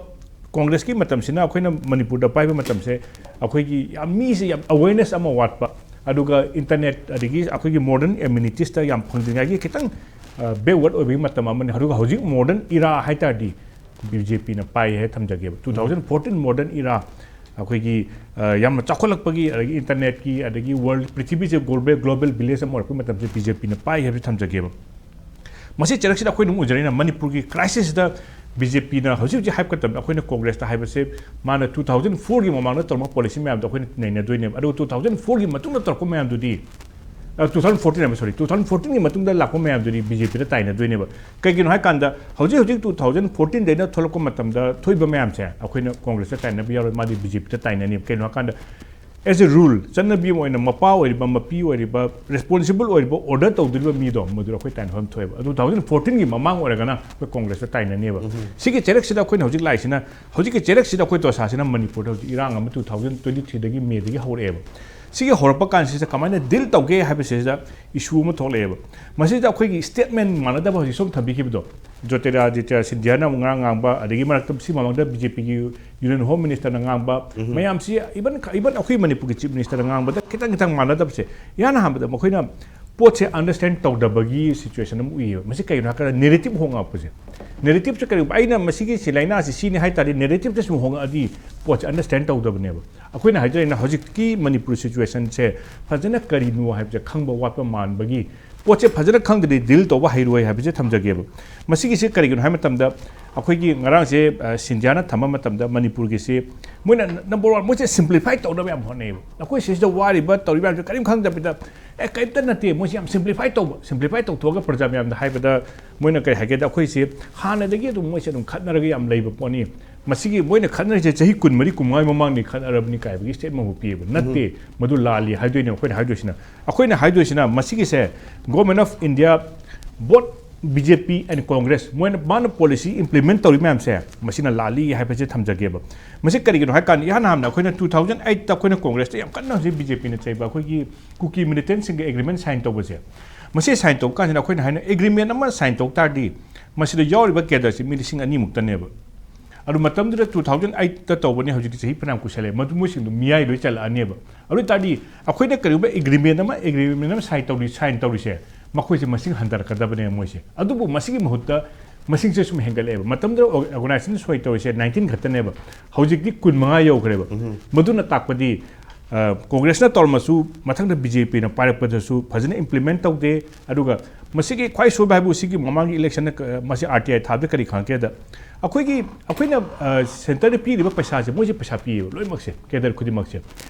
ꯀꯣꯡꯒ꯭ꯔꯦꯁꯀꯤ ꯃꯇꯝꯁꯤꯅ, ꯑꯩꯈꯣꯏꯅ ꯃꯅꯤꯄꯨꯔꯗ ꯄꯥꯏꯕ ꯃꯇꯝꯁꯦ, ꯑꯩꯈꯣꯏꯒꯤ ꯌꯥꯝ, ꯃꯤꯁꯦ ꯌꯥꯝ awareness ꯑꯃ ꯋꯥꯠꯄ, ꯑꯗꯨꯒ ꯏꯟꯇꯔꯅꯦꯠ ꯑꯗꯒꯤ ꯑꯩꯈꯣꯏꯒꯤ ꯃꯣꯗꯔꯟ ꯑꯦꯃꯤꯅꯤꯇꯤꯁꯇ ꯌꯥꯝ ꯐꯪꯗ꯭ꯔꯤꯉꯩꯒꯤ ꯈꯤꯇꯪ ꯕꯦꯛꯋꯥꯔꯗ ꯑꯣꯏꯕꯒꯤ ꯃꯇꯝ ꯑꯃꯅꯤ꯫ ꯑꯗꯨꯒ ꯍꯧꯖꯤꯛ ꯃꯣꯗꯔꯟ ꯏꯔꯥ ꯍꯥꯏ ꯇꯥꯔꯗꯤ ꯕꯤ ꯖꯦ ꯄꯤꯅ ꯄꯥꯏ ꯍꯥꯏ ꯊꯝꯖꯒꯦꯕ꯫ Two thousand fourteen modern era, ꯑꯩꯈꯣꯏꯒꯤ ꯌꯥꯝꯅ ꯆꯥꯎꯈꯠꯂꯛꯄꯒꯤ, ꯑꯗꯒꯤ ꯏꯟꯇꯔꯅꯦꯠꯀꯤ, ꯑꯗꯒꯤ ꯋꯥꯔꯜ, ꯄ꯭ꯔꯤꯊꯤꯕꯤꯁꯦ ꯒ꯭ꯂꯣꯕꯦꯜ, ꯒ꯭ꯂꯣꯕꯦꯜ ꯚꯤꯂꯦꯖ ꯑꯃ ꯑꯣꯏꯔꯛꯄ ꯃꯇꯝꯁꯦ ꯕꯤ ꯖꯦ ꯄꯤꯅ ꯄꯥꯏ ꯍꯥꯏꯕꯁꯤ ꯊꯝꯖꯒꯦꯕ꯫ ꯃꯁꯤ ꯆꯩꯔꯛꯁꯤꯗ ꯑꯩꯈꯣꯏꯅ ꯑꯃꯨꯛ ꯎꯖꯔꯤꯅ ꯃꯅꯤꯄꯨꯔꯒꯤ ꯀ꯭ꯔꯥꯏꯁꯤꯁꯇ ꯕꯤ ꯖꯦ ꯄꯤꯅ ꯍꯧꯖꯤꯛ ꯍꯧꯖꯤꯛ ꯍꯥꯏꯕ ꯃꯇꯝꯗ ꯑꯩꯈꯣꯏꯅ ꯀꯣꯡꯒ꯭ꯔꯦꯁꯇ ꯍꯥꯏꯕꯁꯦ ꯃꯥꯅ ꯇꯨ ꯊꯥꯎꯖꯟ ꯐꯣꯔꯒꯤ ꯃꯃꯥꯡꯗ ꯇꯧꯔꯝꯕ ꯄꯣꯂꯤꯁꯤ ꯃꯌꯥꯝꯗꯣ ꯑꯩꯈꯣꯏꯅ ꯅꯩꯅꯗꯣꯏꯅꯦꯕ꯫ ꯑꯗꯨꯒ ꯇꯨ ꯊꯥꯎꯖꯟ ꯐꯣꯔꯒꯤ ꯃꯇꯨꯡꯗ ꯇꯧꯔꯛꯄ ꯃꯌꯥꯝꯗꯨꯗꯤ, ꯇꯨ ꯊꯥꯎꯖꯟ ꯐꯣꯔꯇꯤꯟ ꯍꯥꯏꯕ, ꯁꯣꯔꯤ, ꯇꯨ ꯊꯥꯎꯖꯟ ꯐꯣꯔꯇꯤꯟꯒꯤ ꯃꯇꯨꯡꯗ ꯂꯥꯛꯄ ꯃꯌꯥꯝꯗꯨꯗꯤ ꯕꯤ ꯖꯦ ꯄꯤꯗ ꯇꯥꯏꯅꯗꯣꯏꯅꯦꯕ꯫ ꯀꯩꯒꯤꯅꯣ ꯍꯥꯏꯀꯥꯟꯗ ꯍꯧꯖꯤꯛ ꯍꯧꯖꯤꯛ ꯇꯨ ꯊꯥꯎꯖꯟ ꯐꯣꯔꯇꯤꯟꯗꯩꯅ ꯊꯣꯛꯂꯛꯄ ꯃꯇꯝꯗ ꯊꯣꯛꯏꯕ ꯃꯌꯥꯝꯁꯦ ꯑꯩꯈꯣꯏꯅ ꯀꯣꯡꯒ꯭ꯔꯦꯁꯇ ꯇꯥꯏꯅꯕ ꯌꯥꯔꯣꯏ, ꯃꯥꯗꯤ ꯕꯤ ꯖꯦ ꯄꯤꯗ ꯇꯥꯏꯅꯅꯦꯕ꯫ ꯀꯩꯅꯣ ꯍꯥꯏꯀꯥꯟꯗ as a rule, ꯆꯠꯅꯕꯤ ꯑꯃ ꯑꯣꯏꯅ ꯃꯄꯥ ꯑꯣꯏꯔꯤꯕ, ꯃꯄꯤ ꯑꯣꯏꯔꯤꯕ, ꯔꯦꯁꯄꯣꯟꯁꯤꯕꯜ ꯑꯣꯏꯔꯤꯕ, ꯑꯣꯔꯗꯔ ꯇꯧꯗꯣꯔꯤꯕ ꯃꯤꯗꯣ ꯃꯗꯨꯗ ꯑꯩꯈꯣꯏ ꯇꯥꯏꯅꯐꯝ ꯊꯣꯛꯑꯦꯕ꯫ ꯑꯗꯨ ꯇꯨ ꯊꯥꯎꯖꯟ ꯐꯣꯔꯇꯤꯟꯒꯤ ꯃꯃꯥꯡ ꯑꯣꯏꯔꯒꯅ ꯑꯩꯈꯣꯏ ꯀꯣꯡꯒ꯭ꯔꯦꯁꯇ ꯇꯥꯏꯅꯅꯦꯕ꯫ ꯁꯤꯒꯤ ꯆꯩꯔꯛꯁꯤꯗ ꯑꯩꯈꯣꯏꯅ ꯍꯧꯖꯤꯛ ꯂꯥꯛꯏꯁꯤꯅ, ꯍꯧꯖꯤꯛꯀꯤ ꯆꯩꯔꯛꯁꯤꯗ ꯑꯩꯈꯣꯏ ꯗꯣꯁꯥꯁꯤꯅ ꯃꯅꯤꯄꯨꯔꯗ ꯍꯧꯖꯤꯛ ꯏꯔꯥꯡ ꯑꯃ ꯇꯨ ꯊꯥꯎꯖꯟ ꯇ꯭ꯋꯦꯟꯇꯤ ꯊ꯭ꯔꯤꯗꯒꯤ ꯃꯦꯗꯒꯤ ꯍꯧꯔꯛꯑꯦꯕ꯫ ꯁꯤꯒꯤ ꯍꯧꯔꯛꯄ ꯀꯥꯟꯁꯤꯗ ꯀꯃꯥꯏꯅ ꯗꯤꯜ ꯇꯧꯒꯦ ꯍꯥꯏꯕꯁꯤꯗ ꯏꯁꯨ ꯑꯃ ꯊꯣꯛꯂꯛꯑꯦꯕ꯫ ꯃꯁꯤꯗ ꯑꯩꯈꯣꯏꯒꯤ ꯁ꯭ꯇꯦꯠꯃꯦꯟ ꯃꯥꯟꯅꯗꯕ ꯍꯧꯖꯤꯛ ꯁꯣꯝ ꯊꯝꯕꯤꯈꯤꯕꯗꯣ, ꯖꯣꯇꯤꯔꯥꯗꯤꯇ꯭ꯌ ꯁꯤꯟꯙꯤꯌꯥꯅ ꯑꯃꯨꯛ ꯉꯔꯥꯡ ꯉꯥꯡꯕ, ꯑꯗꯒꯤ ꯃꯔꯛꯇ ꯁꯤ ꯃꯃꯥꯡꯗ ꯕꯤ ꯖꯦ ꯄꯤꯒꯤ ꯌꯨꯅꯤꯌꯟ ꯍꯣꯝ ꯃꯤꯅꯤꯁꯇꯔꯅ ꯉꯥꯡꯕ ꯃꯌꯥꯝꯁꯤ, ꯏꯚꯟ, ꯏꯚꯟ ꯑꯩꯈꯣꯏ ꯃꯅꯤꯄꯨꯔꯒꯤ ꯆꯤꯐ ꯃꯤꯅꯤꯁꯇꯔꯅ ꯉꯥꯡꯕꯗ ꯈꯤꯇꯪ ꯈꯤꯇꯪ ꯃꯥꯟꯅꯗꯕꯁꯦ, ꯏꯍꯥꯟ ꯍꯥꯟꯕꯗ ꯃꯈꯣꯏꯅ ꯄꯣꯠꯁꯦ ꯑꯟꯗꯔꯁꯇꯦꯟ ꯇꯧꯗꯕꯒꯤ ꯁꯤꯆꯨꯋꯦꯁꯟ ꯑꯃ ꯎꯏꯌꯦꯕ꯫ ꯃꯁꯤ ꯀꯩꯒꯤꯅꯣ ꯍꯥꯏꯔꯀꯥꯟꯗ ꯅꯦꯔꯦꯇꯤꯞ ꯍꯣꯡꯉꯛꯄꯁꯦ꯫ ꯅꯦꯔꯦꯇꯤꯞꯁꯦ ꯀꯔꯤꯒꯨꯝꯕ, ꯑꯩꯅ ꯃꯁꯤꯒꯤ ꯁꯤ ꯂꯥꯏꯅꯥꯁꯤ ꯁꯤꯅꯤ ꯍꯥꯏ ꯇꯥꯔꯗꯤ ꯅꯦꯔꯦꯇꯤꯞꯁꯦ ꯁꯨꯝ ꯍꯣꯡꯉꯛꯑꯗꯤ ꯄꯣꯠꯁꯦ ꯑꯟꯗꯔꯁꯇꯦꯟ ꯇꯧꯗꯕꯅꯦꯕ꯫ ꯑꯩꯈꯣꯏꯅ ꯍꯥꯏꯖꯔꯤꯅ ꯍꯧꯖꯤꯛꯀꯤ ꯃꯅꯤꯄꯨꯔ ꯁꯤꯆꯨꯋꯦꯁꯟꯁꯦ ꯐꯖꯅ ꯀꯔꯤꯅꯣ ꯍꯥꯏꯕꯁꯦ ꯈꯪꯕ ꯋꯥꯠꯄ ꯃꯥꯟꯕꯒꯤ, ꯄꯣꯠꯁꯦ ꯐꯖꯅ ꯈꯪꯗ꯭ꯔꯗꯤ ꯗꯤꯜ ꯇꯧꯕ ꯍꯩꯔꯣꯏ ꯍꯥꯏꯕꯁꯦ ꯊꯝꯖꯒꯦꯕ꯫ ꯃꯁꯤꯒꯤꯁꯦ ꯀꯔꯤꯒꯤꯅꯣ ꯍꯥꯏꯕ ꯃꯇꯝꯗ, ꯑꯩꯈꯣꯏꯒꯤ ꯉꯔꯥꯡꯁꯦ, ꯑ, ꯁꯤꯟꯙꯤꯌꯥꯅ ꯊꯝꯕ ꯃꯇꯝꯗ ꯃꯅꯤꯄꯨꯔꯒꯤꯁꯤ ꯃꯣꯏꯅ ꯅꯝꯕꯔ ꯋꯥꯟ, ꯃꯣꯏꯁꯦ ꯁꯤꯝꯄ꯭ꯂꯤꯐꯥꯏ ꯇꯧꯅꯕ ꯌꯥꯝ ꯍꯣꯠꯅꯩꯌꯦꯕ꯫ ꯑꯩꯈꯣꯏ ꯁꯤꯁꯤꯗ ꯋꯥꯔꯤꯕ, ꯇꯧꯔꯤꯕ ꯃꯌꯥꯝꯁꯦ ꯀꯔꯤꯝ ꯈꯪꯗꯕꯤꯗ, ꯑꯦ, ꯀꯔꯤꯝꯇ ꯅꯠꯇꯦ, ꯃꯣꯏꯁꯦ ꯌꯥꯝ ꯁꯤꯝꯄ꯭ꯂꯤꯐꯥꯏ ꯇꯧꯕ, ꯁꯤꯝꯄ꯭ꯂꯤꯐꯥꯏ ꯇꯧꯊꯣꯛꯑꯒ ꯄ꯭ꯔꯖꯥ ꯃꯌꯥꯝꯗ ꯍꯥꯏꯕꯗ ꯃꯣꯏꯅ ꯀꯔꯤ ꯍꯥꯏꯒꯦꯗ, ꯑꯩꯈꯣꯏꯁꯦ ꯍꯥꯟꯅꯗꯒꯤ ꯑꯗꯨꯝ ꯃꯣꯏꯁꯦ ꯑꯗꯨꯝ ꯈꯠꯅꯔꯒ ꯌꯥꯝ ꯂꯩꯕ ꯄꯣꯠꯅꯤ꯫ ꯃꯁꯤꯒꯤ ꯃꯣꯏꯅ ꯈꯠꯅꯔꯤꯁꯦ ꯆꯍꯤ ꯀꯨꯟꯃꯔꯤ, ꯀꯨꯟꯃꯉꯥꯒꯤ ꯃꯃꯥꯡꯗꯒꯤ ꯈꯠꯅꯔꯕꯅꯤ ꯀꯥꯏꯕꯒꯤ ꯁ꯭ꯇꯦꯠꯃꯦꯟꯕꯨ ꯄꯤꯌꯦꯕ꯫ ꯅꯠꯇꯦ, ꯃꯗꯨ ꯂꯥꯜꯂꯤ ꯍꯥꯏꯗꯣꯏꯅꯦ ꯑꯩꯈꯣꯏꯅ ꯍꯥꯏꯗꯣꯏꯁꯤꯅ꯫ ꯑꯩꯈꯣꯏꯅ ꯍꯥꯏꯗꯣꯏꯁꯤꯅ ꯃꯁꯤꯒꯤꯁꯦ Government of India, both B J P and Congress, ꯃꯣꯏꯅ, ꯃꯥꯅ ꯄꯣꯂꯤꯁꯤ ꯏꯝꯄ꯭ꯂꯤꯃꯦꯟ ꯇꯧꯔꯤ ꯃꯌꯥꯝꯁꯦ ꯃꯁꯤꯅ ꯂꯥꯜꯂꯤ ꯍꯥꯏꯕꯁꯦ ꯊꯝꯖꯒꯦꯕ꯫ ꯃꯁꯤ ꯀꯔꯤꯒꯤꯅꯣ ꯍꯥꯏ ꯀꯥꯟꯗ, ꯏꯍꯥꯟ ꯍꯥꯟꯅ ꯑꯩꯈꯣꯏꯅ ꯇꯨ ꯊꯥꯎꯖꯟ ꯑꯩꯠꯇ ꯑꯩꯈꯣꯏꯅ ꯀꯣꯡꯒ꯭ꯔꯦꯁꯇ ꯌꯥꯝ ꯀꯟꯅ ꯍꯧꯖꯤꯛ ꯕꯤ ꯖꯦ ꯄꯤꯅ ꯆꯩꯕ ꯑꯩꯈꯣꯏꯒꯤ ꯀꯨꯀꯤ ꯃꯤꯂꯤꯇꯦꯟꯁꯤꯡꯒ ꯑꯦꯒ꯭ꯔꯤꯃꯦꯟ ꯁꯥꯏꯟ ꯇꯧꯕꯁꯦ, ꯃꯁꯤ ꯁꯥꯏꯟ ꯇꯧꯕ ꯀꯥꯟꯁꯤꯗ ꯑꯩꯈꯣꯏꯅ ꯍꯥꯏꯅ ꯑꯦꯒ꯭ꯔꯤꯃꯦꯟ ꯑꯃ ꯁꯥꯏꯟ ꯇꯧ ꯇꯥꯔꯗꯤ ꯃꯁꯤꯗ ꯌꯥꯎꯔꯤꯕ ꯀꯦꯗꯔꯁꯤ ꯃꯤ ꯂꯤꯁꯤꯡ ꯑꯅꯤꯃꯨꯛꯇꯅꯦꯕ꯫ ꯑꯗꯨ ꯃꯇꯝꯗꯨꯗ two thousand eight ꯇ ꯇꯧꯕꯅꯤ, ꯍꯧꯖꯤꯛꯇꯤ ꯆꯍꯤ ꯐꯅꯌꯥꯝ ꯀꯨꯏꯁꯜꯂꯦ꯫ ꯃꯗꯨ ꯃꯣꯏꯁꯤꯡꯗꯨ ꯃꯤꯌꯥꯏ ꯂꯣꯏ ꯆꯜꯂꯛꯑꯅꯦꯕ꯫ ꯑꯗꯨ ꯑꯣꯏ ꯇꯥꯔꯗꯤ ꯑꯩꯈꯣꯏꯅ ꯀꯔꯤꯒꯨꯝꯕ ꯑꯦꯒ꯭ꯔꯤꯃꯦꯟ ꯑꯃ ꯑꯦꯒ꯭ꯔꯤꯃꯦꯟ ꯑꯃ ꯁꯥꯏꯟ ꯇꯧꯔꯤ ꯁꯥꯏꯟ ꯇꯧꯔꯤꯁꯦ, ꯃꯈꯣꯏꯁꯦ ꯃꯁꯤꯡ ꯍꯟꯊꯔꯛꯀꯗꯕꯅꯦꯕ ꯃꯣꯏꯁꯦ꯫ ꯑꯗꯨꯕꯨ ꯃꯁꯤꯒꯤ ꯃꯍꯨꯠꯇ ꯃꯁꯤꯡꯁꯦ ꯁꯨꯝ ꯍꯦꯟꯒꯠꯂꯛꯑꯦꯕ꯫ ꯃꯇꯝꯗꯨꯗ ꯑꯣꯔꯒꯅꯥꯏꯖꯦꯁꯟ ꯁꯣꯏ ꯇꯧꯔꯤꯁꯦ nineteen ꯈꯛꯇꯅꯦꯕ, ꯍꯧꯖꯤꯛꯇꯤ ꯀꯨꯟꯃꯉꯥ ꯌꯧꯈ꯭ꯔꯦꯕ꯫ ꯃꯗꯨꯅ ꯇꯥꯛꯄꯗꯤ ꯀꯣꯡꯒ꯭ꯔꯦꯁꯅ ꯇꯧꯔꯝꯃꯁꯨ, ꯃꯊꯪꯗ ꯕꯤ ꯖꯦ ꯄꯤꯅ ꯄꯥꯏꯔꯛꯄꯗꯁꯨ ꯐꯖꯅ ꯏꯝꯄ꯭ꯂꯤꯃꯦꯟ ꯇꯧꯗꯦ꯫ ꯑꯗꯨꯒ ꯃꯁꯤꯒꯤ ꯈ꯭ꯋꯥꯏ ꯁꯣꯏꯕ ꯍꯥꯏꯕꯨ ꯁꯤꯒꯤ ꯃꯃꯥꯡꯒꯤ ꯏꯂꯦꯛꯁꯟꯗ ꯃꯁꯤ ꯑꯥꯔ ꯇꯤ ꯑꯥꯏ ꯊꯥꯕꯗ ꯀꯔꯤ ꯈꯪꯉꯛꯀꯦꯗ, ꯑꯩꯈꯣꯏꯒꯤ ꯑꯩꯈꯣꯏꯅ ꯁꯦꯟꯇꯔꯗ ꯄꯤꯔꯤꯕ ꯄꯩꯁꯥꯁꯦ, ꯃꯣꯏꯁꯦ ꯄꯩꯁꯥ ꯄꯤꯌꯦꯕ ꯂꯣꯏꯅꯃꯛꯁꯦ, ꯀꯦꯗꯔ ꯈꯨꯗꯤꯡꯃꯛꯁꯦ꯫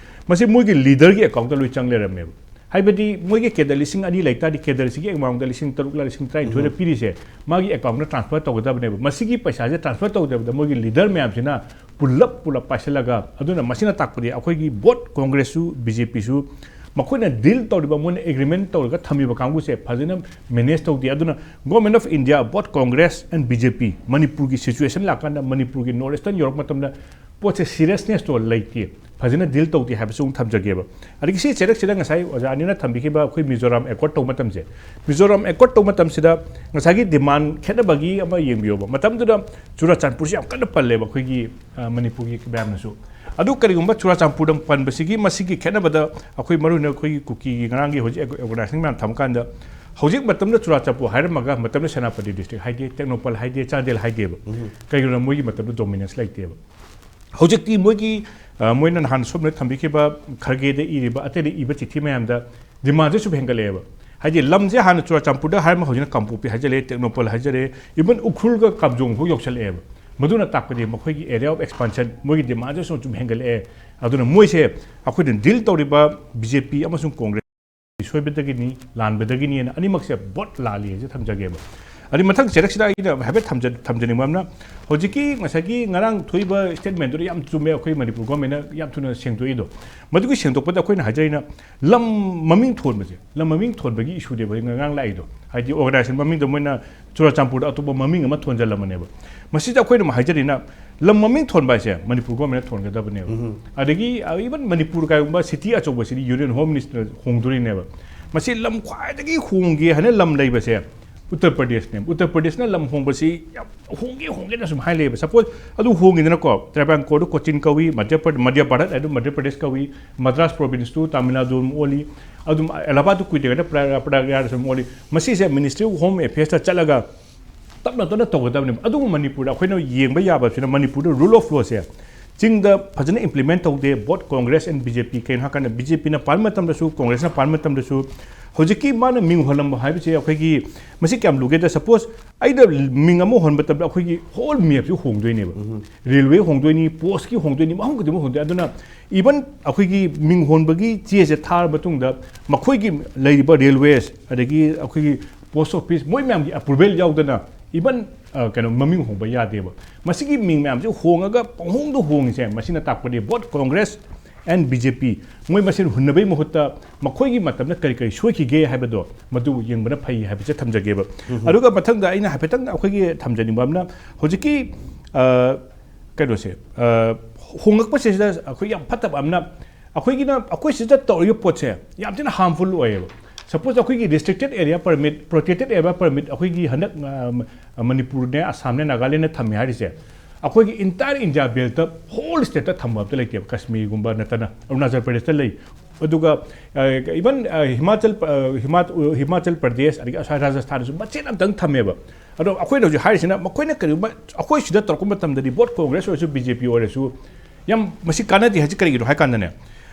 ꯃꯁꯤ ꯃꯣꯏꯒꯤ ꯂꯤꯗꯔꯒꯤ ꯑꯦꯀꯥꯎꯟꯗ ꯂꯣꯏ ꯆꯪ ꯂꯩꯔꯝꯃꯦꯕ꯫ ꯍꯥꯏꯕꯗꯤ ꯃꯣꯏꯒꯤ ꯀꯦꯗꯔ ꯂꯤꯁꯤꯡ ꯑꯅꯤ ꯂꯩ ꯇꯥꯔꯗꯤ, ꯀꯦꯗꯔꯁꯤꯒꯤ ꯑꯦꯃꯥꯎꯟꯗ ꯂꯤꯁꯤꯡ ꯇꯔꯨꯛꯂ ꯂꯤꯁꯤꯡ ꯇꯔꯥꯅꯤꯊꯣꯏꯗ ꯄꯤꯔꯤꯁꯦ, ꯃꯥꯒꯤ ꯑꯦꯀꯥꯎꯟꯗ ꯇ꯭ꯔꯥꯟꯁꯐꯔ ꯇꯧꯒꯗꯕꯅꯦꯕ꯫ ꯃꯁꯤꯒꯤ ꯄꯩꯁꯥꯁꯦ ꯇ꯭ꯔꯥꯟꯁꯐꯔ ꯇꯧꯗꯕꯗ ꯃꯣꯏꯒꯤ ꯂꯤꯗꯔ ꯃꯌꯥꯝꯁꯤꯅ ꯄꯨꯂꯞ ꯄꯨꯂꯞ ꯄꯥꯏꯁꯤꯜꯂꯒ, ꯑꯗꯨꯅ ꯃꯁꯤꯅ ꯇꯥꯛꯄꯗꯤ ꯑꯩꯈꯣꯏꯒꯤ ꯕꯣꯠ ꯀꯣꯡꯒ꯭ꯔꯦꯁꯁꯨ ꯕꯤ ꯖꯦ ꯄꯤꯁꯨ ꯃꯈꯣꯏꯅ ꯗꯤꯜ ꯇꯧꯔꯤꯕ, ꯃꯣꯏꯅ ꯑꯦꯒ꯭ꯔꯤꯃꯦꯟ ꯇꯧꯔꯒ ꯊꯝꯃꯤꯕ ꯀꯥꯡꯕꯨꯁꯦ ꯐꯖꯅ ꯃꯦꯅꯦꯖ ꯇꯧꯗꯦ꯫ ꯑꯗꯨꯅ Government of India, both Congress and B J P, ꯃꯅꯤꯄꯨꯔꯒꯤ ꯁꯤꯆꯨꯋꯦꯁꯟ ꯂꯥꯛꯀꯥꯟꯗ, ꯃꯅꯤꯄꯨꯔꯒꯤ ꯅꯣꯔꯠ ꯏꯁꯇꯔꯟ ꯌꯧꯔꯛꯄ ꯃꯇꯝꯗ ꯄꯣꯠꯁꯦ ꯁꯤꯔꯤꯌꯁꯅꯦꯁꯇꯣ ꯂꯩꯇꯦ, ꯐꯖꯅ ꯗꯤꯜ ꯇꯧꯗꯦ ꯍꯥꯏꯕꯁꯨ ꯑꯃꯨꯛ ꯊꯝꯖꯒꯦꯕ꯫ ꯑꯗꯒꯤ ꯁꯤ ꯆꯩꯔꯛꯁꯤꯗ ꯉꯁꯥꯏ ꯑꯣꯖꯥ ꯑꯅꯤꯅ ꯊꯝꯕꯤꯈꯤꯕ ꯑꯩꯈꯣꯏ ꯃꯤꯖꯣꯔꯥꯝ ꯑꯦꯀꯣꯔꯠ ꯇꯧꯕ ꯃꯇꯝꯁꯦ, ꯃꯤꯖꯣꯔꯥꯝ ꯑꯦꯀꯣꯔꯠ ꯇꯧꯕ ꯃꯇꯝꯁꯤꯗ ꯉꯁꯥꯏꯒꯤ ꯗꯤꯃꯥꯟ ꯈꯦꯠꯅꯕꯒꯤ ꯑꯃ ꯌꯦꯡꯕꯤꯌꯣꯕ꯫ ꯃꯇꯝꯗꯨꯗ ꯆꯨꯔꯥꯆꯥꯟꯄꯨꯔꯁꯤ ꯌꯥꯝ ꯀꯟꯅ ꯄꯜꯂꯦꯕ ꯑꯩꯈꯣꯏꯒꯤ, ꯑ, ꯃꯅꯤꯄꯨꯔꯒꯤ ꯃꯌꯥꯝꯅꯁꯨ꯫ ꯑꯗꯨ ꯀꯔꯤꯒꯨꯝꯕ ꯆꯨꯔꯥꯆꯥꯟꯄꯨꯔꯗ ꯄꯟꯕꯁꯤꯒꯤ ꯃꯁꯤꯒꯤ ꯈꯦꯠꯅꯕꯗ ꯑꯩꯈꯣꯏ ꯃꯔꯨ ꯑꯣꯏꯅ ꯑꯩꯈꯣꯏꯒꯤ ꯀꯨꯀꯤꯒꯤ ꯉꯔꯥꯡꯒꯤ ꯍꯧꯖꯤꯛ ꯑꯣꯔꯒꯅꯥꯏꯖꯦꯁꯟ ꯃꯌꯥꯝ ꯊꯝꯃꯀꯥꯟꯗ, ꯍꯧꯖꯤꯛ ꯃꯇꯝꯗ ꯆꯨꯔꯥꯆꯥꯟꯄꯨꯔ ꯍꯥꯏꯔꯝꯃꯒ ꯃꯇꯝꯗ ꯁꯦꯅꯥꯄꯇꯤ ꯗꯤꯁꯇ꯭ꯔꯤꯛ ꯍꯥꯏꯗꯦ, ꯇꯦꯡꯅꯧꯄꯜ ꯍꯥꯏꯗꯦ, ꯆꯥꯟꯗꯦꯜ ꯍꯥꯏꯗꯦꯕ꯫ ꯀꯩꯒꯤꯅꯣ? ꯃꯣꯏꯒꯤ ꯃꯇꯝꯗ ꯗꯣꯃꯤꯅꯦꯟꯁ ꯂꯩꯇꯦꯕ꯫ ꯍꯧꯖꯤꯛꯇꯤ ꯃꯣꯏꯒꯤ, ꯑ, ꯃꯣꯏꯅ ꯅꯍꯥꯟ ꯁꯣꯝꯗ ꯊꯝꯕꯤꯈꯤꯕ ꯈꯔꯒꯦꯗ ꯏꯔꯤꯕ, ꯑꯇꯩꯗ ꯏꯕ ꯆꯤꯊꯤ ꯃꯌꯥꯝꯗ ꯗꯤꯃꯥꯟꯁꯦ ꯁꯨꯝ ꯍꯦꯟꯒꯠꯂꯛꯑꯦꯕ꯫ ꯍꯥꯏꯗꯤ ꯂꯝꯁꯦ ꯍꯥꯟꯅ ꯆꯨꯔꯥꯆꯥꯟꯄꯨꯔꯗ ꯍꯥꯏꯔꯝꯃ ꯍꯧꯖꯤꯛꯅ ꯀꯥꯡꯄꯣꯛꯄꯤ ꯍꯥꯏꯖꯜꯂꯛꯑꯦ, ꯇꯦꯡꯅꯧꯄꯜ ꯍꯥꯏꯖꯔꯦ, even ꯎꯈ꯭ꯔꯨꯜꯒ ꯀꯥꯝꯖꯣꯡ ꯐꯥꯎ ꯌꯧꯁꯜꯂꯛꯑꯦꯕ꯫ ꯃꯗꯨꯅ ꯇꯥꯛꯄꯗꯤ ꯃꯈꯣꯏꯒꯤ area of expansion, ꯃꯣꯏꯒꯤ ꯗꯤꯃꯥꯟꯁꯦ ꯁꯨꯝ ꯁꯨꯝ ꯍꯦꯟꯒꯠꯂꯛꯑꯦ꯫ ꯑꯗꯨꯅ ꯃꯣꯏꯁꯦ ꯑꯩꯈꯣꯏꯅ ꯗꯤꯜ ꯇꯧꯔꯤꯕ ꯕꯤ ꯖꯦ ꯄꯤ ꯑꯃꯁꯨꯡ ꯀꯣꯡꯒ꯭ꯔꯦꯁ ꯁꯣꯏꯕꯗꯒꯤꯅꯤ, ꯂꯥꯟꯕꯗꯒꯤꯅꯤꯅ ꯑꯅꯤꯃꯛꯁꯦ ꯕꯣꯠ ꯂꯥꯜꯂꯤ ꯍꯥꯏꯁꯦ ꯊꯝꯖꯒꯦꯕ꯫ ꯑꯗꯩ ꯃꯊꯪ ꯆꯩꯔꯛꯁꯤꯗ ꯑꯩꯅ ꯍꯥꯏꯐꯦꯠ ꯊꯝꯖ-, ꯊꯝꯖꯅꯤꯡꯕ ꯑꯃꯅ, ꯍꯧꯖꯤꯛꯀꯤ ꯉꯁꯥꯏꯒꯤ ꯉꯔꯥꯡ ꯊꯣꯛꯏꯕ ꯁ꯭ꯇꯦꯠꯃꯦꯟꯗꯨꯗ ꯌꯥꯝ ꯆꯨꯝꯃꯦ, ꯑꯩꯈꯣꯏ ꯃꯅꯤꯄꯨꯔ ꯒꯣꯔꯃꯦꯟꯅ ꯌꯥꯝ ꯊꯨꯅ ꯁꯦꯡꯗꯣꯛꯏꯗꯣ꯫ ꯃꯗꯨꯒꯤ ꯁꯦꯡꯗꯣꯛꯄꯗ ꯑꯩꯈꯣꯏꯅ ꯍꯥꯏꯖꯔꯤꯅ, ꯂꯝ ꯃꯃꯤꯡ ꯊꯣꯟꯕꯁꯦ, ꯂꯝ ꯃꯃꯤꯡ ꯊꯣꯟꯕꯒꯤ ꯏꯁꯨꯅꯦꯕ ꯉꯔꯥꯡ ꯂꯥꯛꯏꯗꯣ꯫ ꯍꯥꯏꯗꯤ ꯑꯣꯔꯒꯅꯥꯏꯖꯦꯁꯟ ꯃꯃꯤꯡꯗꯣ ꯃꯣꯏꯅ ꯆꯨꯔꯥꯆꯥꯟꯄꯨꯔꯗ ꯑꯇꯣꯞꯄ ꯃꯃꯤꯡ ꯑꯃ ꯊꯣꯟꯖꯜꯂꯝꯕꯅꯦꯕ꯫ ꯃꯁꯤꯗ ꯑꯩꯈꯣꯏꯅ ꯑꯃꯨꯛ ꯍꯥꯏꯖꯔꯤꯅ, ꯂꯝ ꯃꯃꯤꯡ ꯊꯣꯟꯕ ꯍꯥꯏꯁꯦ ꯃꯅꯤꯄꯨꯔ ꯒꯣꯔꯃꯦꯟꯅ ꯊꯣꯟꯒꯗꯕꯅꯦꯕ꯫ ꯑꯗꯒꯤ, ꯑ, even ꯃꯅꯤꯄꯨꯔ ꯀꯥꯏꯒꯨꯝꯕ ꯁꯤꯇꯤ ꯑꯆꯧꯕꯁꯤꯗꯤ ꯌꯨꯅꯤꯌꯟ ꯍꯣꯝ ꯃꯤꯅꯤꯁꯇꯔ ꯍꯣꯡꯗꯣꯔꯤꯅꯦꯕ꯫ ꯃꯁꯤ ꯂꯝ ꯈ꯭ꯋꯥꯏꯗꯒꯤ ꯍꯣꯡꯒꯦ ꯍꯥꯏꯅ ꯂꯝ ꯂꯩꯕꯁꯦ ꯎꯠꯇꯔ ꯄ꯭ꯔꯗꯦꯁꯅꯦ꯫ ꯎꯠꯇꯔ ꯄ꯭ꯔꯗꯦꯁꯅ ꯂꯝ ꯍꯣꯡꯕꯁꯤ ꯌꯥꯝ ꯍꯣꯡꯒꯦ ꯍꯣꯡꯒꯦꯅ ꯁꯨꯝ ꯍꯥꯏ ꯂꯩꯌꯦꯕ꯫ ꯁꯄꯣꯁ ꯑꯗꯨ ꯍꯣꯡꯉꯤꯗꯅꯀꯣ, ꯇ꯭ꯔꯥꯏꯕꯦꯡꯀꯣꯔꯗ ꯀꯣꯆꯤꯟ ꯀꯧꯏ, ꯃꯙ꯭ꯌ ꯄ꯭ꯔ- ꯃꯙ꯭ꯌ ꯚꯥꯔꯠ ꯍꯥꯏꯗꯨ ꯃꯙ꯭ꯌ ꯄ꯭ꯔꯗꯦꯁ ꯀꯧꯏ, ꯃꯗ꯭ꯔꯥꯁ ꯄ꯭ꯔꯣꯚꯤꯟꯁꯇꯨ ꯇꯥꯃꯤꯜ ꯅꯥꯗꯨ ꯑꯃ ꯑꯣꯜꯂꯤ, ꯑꯗꯨꯝ ꯑꯦꯂꯥꯍꯥꯕꯥꯗꯇꯨ ꯀꯨꯏꯗ꯭ꯔꯤꯉꯩꯗ ꯄ꯭ꯔ- ꯄ꯭ꯔꯌꯥꯒꯔꯥꯖ ꯑꯃ ꯑꯣꯜꯂꯤ꯫ ꯃꯁꯤꯁꯦ ꯃꯤꯅꯤꯁꯇ꯭ꯔꯤ ꯑꯣꯐ ꯍꯣꯝ ꯑꯦꯐꯤꯌꯔꯁꯇ ꯆꯠꯂꯒ ꯇꯞꯅ ꯇꯞꯅ ꯇꯧꯒꯗꯕꯅꯦꯕ꯫ ꯑꯗꯨꯕꯨ ꯃꯅꯤꯄꯨꯔꯗ ꯑꯩꯈꯣꯏꯅ ꯌꯦꯡꯕ ꯌꯥꯕꯁꯤꯅ ꯃꯅꯤꯄꯨꯔꯗ ꯔꯨꯜ ꯑꯣꯐ ꯂꯣꯁꯦ ꯆꯤꯡꯗ ꯐꯖꯅ ꯏꯝꯄ꯭ꯂꯤꯃꯦꯟ ꯇꯧꯗꯦ꯫ Both Congress and B J P, ꯀꯩꯅꯣ ꯍꯥꯏꯀꯥꯟꯗ ꯕꯤ ꯖꯦ ꯄꯤꯅ ꯄꯥꯟꯕ ꯃꯇꯝꯗꯁꯨ, ꯀꯣꯡꯒ꯭ꯔꯦꯁꯅ ꯄꯥꯟꯕ ꯃꯇꯝꯗꯁꯨ ꯍꯧꯖꯤꯛꯀꯤ ꯃꯥꯅ ꯃꯤꯡ ꯍꯣꯜꯂꯝꯕ ꯍꯥꯏꯕꯁꯦ ꯑꯩꯈꯣꯏꯒꯤ, ꯃꯁꯤ ꯀꯌꯥꯝ ꯂꯨꯒꯦꯗ, ꯁꯄꯣꯁ ꯑꯩꯅ ꯃꯤꯡ ꯑꯃ ꯍꯣꯟꯕ ꯃꯇꯝꯗ ꯑꯩꯈꯣꯏꯒꯤ ꯍꯣꯜ ꯃꯦꯞꯁꯤ ꯍꯣꯡꯗꯣꯏꯅꯦꯕ꯫ ꯔꯦꯜꯋꯦ ꯍꯣꯡꯗꯣꯏꯅꯤ, ꯄꯣꯁꯀꯤ ꯍꯣꯡꯗꯣꯏꯅꯤ, ꯃꯐꯝ ꯈꯨꯗꯤꯡꯃꯛ ꯍꯣꯡꯗꯣꯏꯅꯤ꯫ ꯑꯗꯨꯅ ꯏꯚꯟ ꯑꯩꯈꯣꯏꯒꯤ ꯃꯤꯡ ꯍꯣꯟꯕꯒꯤ ꯆꯦꯁꯦ ꯊꯥꯔ ꯃꯇꯨꯡꯗ ꯃꯈꯣꯏꯒꯤ ꯂꯩꯔꯤꯕ ꯔꯦꯜꯋꯦꯁ, ꯑꯗꯒꯤ ꯑꯩꯈꯣꯏꯒꯤ ꯄꯣꯁ ꯑꯣꯐꯤꯁ, ꯃꯣꯏ ꯃꯌꯥꯝꯒꯤ ꯑꯦꯄ꯭ꯔꯨꯚꯦꯜ ꯌꯥꯎꯗꯅ ꯏꯚꯟ ꯀꯩꯅꯣ ꯃꯃꯤꯡ ꯍꯣꯡꯕ ꯌꯥꯗꯦꯕ꯫ ꯃꯁꯤꯒꯤ ꯃꯤꯡ ꯃꯌꯥꯝꯁꯦ ꯍꯣꯡꯉꯒ ꯄꯪꯍꯣꯡꯗ ꯍꯣꯡꯉꯤꯁꯦ, ꯃꯁꯤꯅ ꯇꯥꯛꯄꯗꯤ both Congress and B J P, ꯃꯣꯏ ꯃꯁꯦꯟ ꯍꯨꯟꯅꯕꯒꯤ ꯃꯍꯨꯠꯇ ꯃꯈꯣꯏꯒꯤ ꯃꯇꯝꯗ ꯀꯔꯤ ꯀꯔꯤ ꯁꯣꯏꯈꯤꯒꯦ ꯍꯥꯏꯕꯗꯣ ꯃꯗꯨ ꯌꯦꯡꯕꯅ ꯐꯩ ꯍꯥꯏꯕꯁꯦ ꯊꯝꯖꯒꯦꯕ꯫ ꯑꯗꯨꯒ ꯃꯊꯪꯗ ꯑꯩꯅ ꯍꯥꯏꯐꯦꯠꯇꯪ ꯑꯩꯈꯣꯏꯒꯤ ꯊꯝꯖꯅꯤꯡꯕ ꯑꯃꯅ, ꯍꯧꯖꯤꯛꯀꯤ ꯑ, ꯀꯩꯅꯣꯁꯦ, ꯑ, ꯍꯣꯡꯉꯛꯄꯁꯤꯗ ꯑꯩꯈꯣꯏ ꯌꯥꯝ ꯐꯠꯇꯕ ꯑꯃꯅ, ꯑꯩꯈꯣꯏꯒꯤꯅ, ꯑꯩꯈꯣꯏ ꯁꯤꯗ ꯇꯧꯔꯤꯕ ꯄꯣꯠꯁꯦ ꯌꯥꯝ ꯊꯤꯅ ꯍꯥꯔꯝꯐꯨꯜ ꯑꯣꯏꯌꯦꯕ꯫ ꯁꯄꯣꯁ ꯑꯩꯈꯣꯏꯒꯤ restricted area permit, protected area permit ꯑꯩꯈꯣꯏꯒꯤ ꯍꯟꯗꯛ, ꯑ, ꯃꯅꯤꯄꯨꯔꯅꯦ, ꯑꯁꯥꯝꯅꯦ, ꯅꯥꯒꯥꯂꯦꯟꯗ ꯊꯝꯃꯦ ꯍꯥꯏꯔꯤꯁꯦ, ꯑꯩꯈꯣꯏꯒꯤ ꯏꯟꯇꯥꯌꯔ ꯏꯟꯗꯤꯌꯥ ꯕꯦꯜꯠꯇ ꯍꯣꯜ ꯁ꯭ꯇꯦꯠꯇ ꯊꯝꯕ ꯑꯝꯇ ꯂꯩꯇꯦꯕ, ꯀꯥꯁꯃꯤꯔꯒꯨꯝꯕ ꯅꯠꯇꯅ꯫ ꯑꯔꯨꯅꯥꯆꯜ ꯄ꯭ꯔꯗꯦꯁꯇ ꯂꯩ, ꯑꯗꯨꯒ ꯏꯚꯟ ꯍꯤꯃꯥꯆꯜ, ꯑ, ꯍꯤꯃꯥ-, ꯍꯤꯃꯥ-, ꯍꯤꯃꯥꯆꯜ ꯄ꯭ꯔꯗꯦꯁ, ꯑꯗꯒꯤ ꯑꯁꯥ-, ꯔꯥꯖꯁꯊꯥꯟꯗꯁꯨ ꯃꯆꯦꯠ ꯑꯝꯇꯪ ꯊꯝꯃꯦꯕ꯫ ꯑꯗꯣ ꯑꯩꯈꯣꯏꯅ ꯍꯧꯖꯤꯛ ꯍꯥꯏꯔꯤꯁꯤꯅ, ꯃꯈꯣꯏꯅ ꯀꯔꯤꯒꯨꯝꯕ ꯑꯩꯈꯣꯏ ꯁꯤꯗ ꯇꯧꯔꯛꯄ ꯃꯇꯝꯗꯗꯤ, ꯕꯣꯠ ꯀꯣꯡꯒ꯭ꯔꯦꯁ ꯑꯣꯏꯔꯁꯨ ꯕꯤ ꯖꯦ ꯄꯤ ꯑꯣꯏꯔꯁꯨ, ꯌꯥꯝ ꯃꯁꯤ ꯀꯥꯟꯅꯗꯦ ꯍꯥꯏꯁꯤ ꯀꯔꯤꯒꯤꯅꯣ ꯍꯥꯏ ꯀꯥꯟꯗꯅꯦ,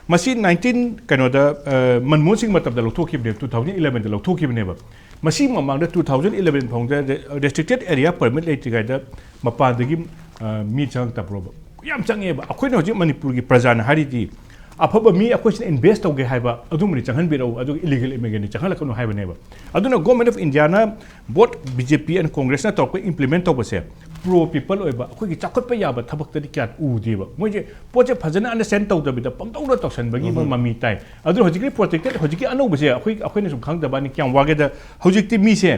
ꯃꯁꯤ ꯅꯥꯏꯟꯇꯤꯟ ꯀꯩꯅꯣꯗ, ꯑ, ꯃꯟꯃꯣꯍꯟ ꯁꯤꯡ ꯃꯇꯝꯗ ꯂꯧꯊꯣꯛꯈꯤꯕꯅꯦꯕ, ꯇꯨ ꯊꯥꯎꯖꯟ ꯏꯂꯚꯦꯟꯗ ꯂꯧꯊꯣꯛꯈꯤꯕꯅꯦꯕ꯫ ꯃꯁꯤ ꯃꯃꯥꯡꯗ ꯇꯨ ꯊꯥꯎꯖꯟ ꯏꯂꯚꯦꯟ ꯐꯥꯎꯗ ꯔꯦ-, ꯔꯦꯁꯇ꯭ꯔꯤꯛꯇꯦꯠ ꯑꯦꯔꯤꯌꯥ ꯄꯔꯃꯤꯠ ꯂꯩꯇ꯭ꯔꯤꯉꯩꯗ ꯃꯄꯥꯟꯗꯒꯤ, ꯑ, ꯃꯤ ꯆꯪꯉꯛꯇꯕ꯭ꯔꯣꯕ? ꯌꯥꯝ ꯆꯪꯉꯦꯕ꯫ ꯑꯩꯈꯣꯏꯅ ꯍꯧꯖꯤꯛ ꯃꯅꯤꯄꯨꯔꯒꯤ ꯄ꯭ꯔꯖꯥꯅ ꯍꯥꯏꯔꯤꯗꯤ, ꯑꯐꯕ ꯃꯤ ꯑꯩꯈꯣꯏꯁꯤꯅ ꯏꯟꯚꯦꯁ ꯇꯧꯒꯦ ꯍꯥꯏꯕ ꯑꯗꯨꯒꯨꯝꯕꯗꯤ ꯆꯪꯍꯟꯕꯤꯔꯛꯎ, ꯑꯗꯨꯒ ꯏꯂꯤꯒꯦꯜ ꯏꯃꯤꯒ꯭ꯔꯦꯟꯗꯤ ꯆꯪꯍꯜꯂꯛꯀꯅꯨ ꯍꯥꯏꯕꯅꯦꯕ꯫ ꯑꯗꯨꯅ ꯒꯣꯔꯃꯦꯟ ꯑꯣꯐ ꯏꯟꯗꯤꯌꯥꯅ both B J P and ꯀꯣꯡꯒ꯭ꯔꯦꯁꯅ ꯇꯧꯔꯛꯄ ꯏꯝꯄ꯭ꯂꯤꯃꯦꯟ ꯇꯧꯕꯁꯦ ꯄ꯭ꯔꯣ ꯄꯤꯄꯜ ꯑꯣꯏꯕ, ꯑꯩꯈꯣꯏꯒꯤ ꯆꯥꯎꯈꯠꯄ ꯌꯥꯕ ꯊꯕꯛꯇꯗꯤ ꯀꯌꯥ ꯎꯗꯦꯕ꯫ ꯃꯣꯏꯁꯦ ꯄꯣꯠꯁꯦ ꯐꯖꯅ ꯑꯟꯗꯔꯁ꯭ꯇꯦꯟ ꯇꯧꯗꯕꯤꯗ ꯄꯪꯇꯧꯗ ꯇꯧꯁꯟꯕꯒꯤ ꯃꯃꯤ ꯇꯥꯏ꯫ ꯑꯗꯨꯅ ꯍꯧꯖꯤꯛꯀꯤ ꯄ꯭ꯔꯣꯇꯦꯛꯇꯦꯠ, ꯍꯧꯖꯤꯛꯀꯤ ꯑꯅꯧꯕꯁꯦ ꯑꯩꯈꯣꯏ, ꯑꯩꯈꯣꯏꯅ ꯁꯨꯝ ꯈꯪꯗꯕꯅꯤ ꯀꯌꯥꯝ ꯋꯥꯒꯦꯗ, ꯍꯧꯖꯤꯛꯇꯤ ꯃꯤꯁꯦ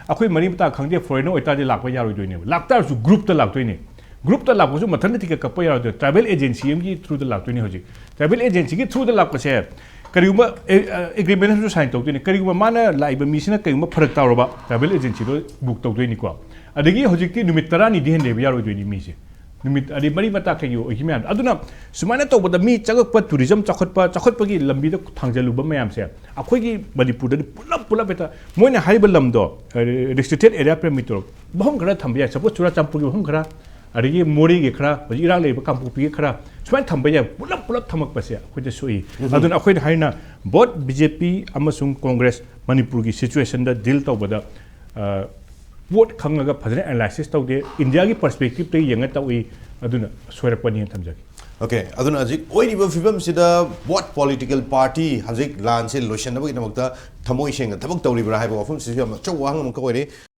ꯑꯩꯈꯣꯏ ꯃꯔꯤ ꯃꯇꯥ ꯈꯪꯗꯦ, ꯐꯣꯔꯦꯟꯅꯔ ꯑꯣꯏꯇꯥꯔꯗꯤ ꯂꯥꯛꯄ ꯌꯥꯔꯣꯏꯗꯣꯏꯅꯦꯕ꯫ ꯂꯥꯛꯇꯥꯔꯁꯨ ꯒ꯭ꯔꯨꯞꯇ ꯂꯥꯛꯇꯣꯏꯅꯦ꯫ ꯒ꯭ꯔꯨꯞꯇ ꯂꯥꯛꯄꯁꯨ ꯃꯊꯟꯇ ꯇꯤꯀꯦꯠ ꯀꯛꯄ ꯌꯥꯔꯣꯏꯗꯣꯏꯅꯦ, ꯇ꯭ꯔꯥꯚꯦꯜ ꯑꯦꯖꯦꯟꯁꯤ ꯑꯃꯒꯤ ꯊ꯭ꯔꯨꯗ ꯂꯥꯛꯇꯣꯏꯅꯦ꯫ ꯍꯧꯖꯤꯛ ꯇ꯭ꯔꯥꯚꯦꯜ ꯑꯦꯖꯦꯟꯁꯤꯒꯤ ꯊ꯭ꯔꯨꯗ ꯂꯥꯛꯄꯁꯦ ꯀꯔꯤꯒꯨꯝꯕ ꯑꯦꯒ꯭ꯔꯤꯃꯦꯟ ꯑꯃꯁꯨ ꯁꯥꯏꯟ ꯇꯧꯗꯣꯏꯅꯤ꯫ ꯀꯔꯤꯒꯨꯝꯕ ꯃꯥꯅ ꯂꯥꯛꯏꯕ ꯃꯤꯁꯤꯅ ꯀꯔꯤꯒꯨꯝꯕ ꯐꯔꯛ ꯇꯥꯔꯕ, ꯇ꯭ꯔꯥꯚꯦꯜ ꯑꯦꯖꯦꯟꯁꯤꯗꯣ ꯕꯨꯛ ꯇꯧꯗꯣꯏꯅꯤꯀꯣ꯫ ꯑꯗꯒꯤ ꯍꯧꯖꯤꯛꯇꯤ ꯅꯨꯃꯤꯠ ꯇꯔꯥꯅꯤꯗꯤ ꯍꯦꯟꯅ ꯂꯩꯕ ꯌꯥꯔꯣꯏꯗꯣꯏꯅꯤ ꯃꯤꯁꯦ꯫ ꯅꯨꯃꯤꯠ ꯑꯗꯩ ꯃꯔꯤ ꯃꯇꯥ ꯀꯩꯒꯤ ꯑꯣꯏꯈꯤ ꯃꯌꯥꯝꯗꯣ꯫ ꯑꯗꯨꯅ ꯁꯨꯃꯥꯏꯅ ꯇꯧꯕꯗ ꯃꯤ ꯆꯪꯉꯛꯄ, ꯇꯨꯔꯤꯖꯝ ꯆꯥꯎꯈꯠꯄ, ꯆꯥꯎꯈꯠꯄꯒꯤ ꯂꯝꯕꯤꯗ ꯊꯥꯡꯖꯜꯂꯨꯕ ꯃꯌꯥꯝꯁꯦ ꯑꯩꯈꯣꯏꯒꯤ ꯃꯅꯤꯄꯨꯔꯗꯗꯤ ꯄꯨꯂꯞ ꯄꯨꯂꯞ ꯍꯦꯛꯇ ꯃꯣꯏꯅ ꯍꯥꯏꯔꯤꯕ ꯂꯝꯗꯣ, ꯔꯦꯁꯇ꯭ꯔꯤꯛꯇꯦꯠ ꯑꯦꯔꯤꯌꯥ ꯄꯔꯃꯤꯠ ꯇꯧꯔꯒ ꯃꯐꯝ ꯈꯔ ꯊꯝꯕ ꯌꯥꯏ꯫ ꯁꯄꯣꯁ ꯆꯨꯔꯥꯆꯥꯟꯄꯨꯔꯒꯤ ꯃꯐꯝ ꯈꯔ, ꯑꯗꯒꯤ ꯃꯣꯔꯦꯒꯤ ꯈꯔ, ꯍꯧꯖꯤꯛ ꯏꯔꯥꯡ ꯂꯩꯔꯤꯕ ꯀꯥꯡꯄꯣꯛꯄꯤꯒꯤ ꯈꯔ, ꯁꯨꯃꯥꯏꯅ ꯊꯝꯕ ꯌꯥꯏ꯫ ꯄꯨꯂꯞ ꯄꯨꯂꯞ ꯊꯝꯃꯛꯄꯁꯦ ꯑꯩꯈꯣꯏꯗ ꯁꯣꯛꯏ꯫ ꯑꯗꯨꯅ ꯑꯩꯈꯣꯏꯅ ꯍꯥꯏꯅ ꯕꯣꯠ ꯕꯤ ꯖꯦ ꯄꯤ ꯑꯃꯁꯨꯡ ꯀꯣꯡꯒ꯭ꯔꯦꯁ ꯃꯅꯤꯄꯨꯔꯒꯤ ꯁꯤꯆꯨꯋꯦꯁꯟꯗ ꯗꯤꯜ ꯇꯧꯕꯗ, ꯑ, ꯄꯣꯠ ꯈꯪꯉꯒ ꯐꯖꯅ ꯑꯦꯅꯥꯂꯥꯏꯁꯤꯁ ꯇꯧꯗꯦ, ꯏꯟꯗꯤꯌꯥꯒꯤ ꯄꯔꯁꯄꯦꯛꯇꯤꯞꯇꯒꯤ ꯌꯦꯡꯉ ꯇꯧꯏ꯫ ꯑꯗꯨꯅ ꯁꯣꯏꯔꯛꯄꯅꯤꯅ ꯊꯝꯖꯒꯦ꯫ ꯑꯣꯀꯦ, ꯑꯗꯨꯅ ꯍꯧꯖꯤꯛ ꯑꯣꯏꯔꯤꯕ ꯐꯤꯕꯝꯁꯤꯗ ꯕꯣꯠ ꯄꯣꯂꯤꯇꯤꯀꯦꯜ ꯄꯥꯔꯇꯤ ꯍꯧꯖꯤꯛ ꯂꯥꯟꯁꯦ ꯂꯣꯏꯁꯤꯟꯅꯕꯒꯤꯗꯃꯛꯇ ꯊꯃꯣꯏ ꯁꯦꯡꯅ ꯊꯕꯛ ꯇꯧꯔꯤꯕ꯭ꯔꯥ ꯍꯥꯏꯕ ꯋꯥꯐꯝꯁꯤꯁꯨ ꯌꯥꯝ ꯑꯆꯧꯕ ꯋꯥꯍꯪ ꯑꯃꯈꯛ ꯑꯣꯏꯔꯦ꯫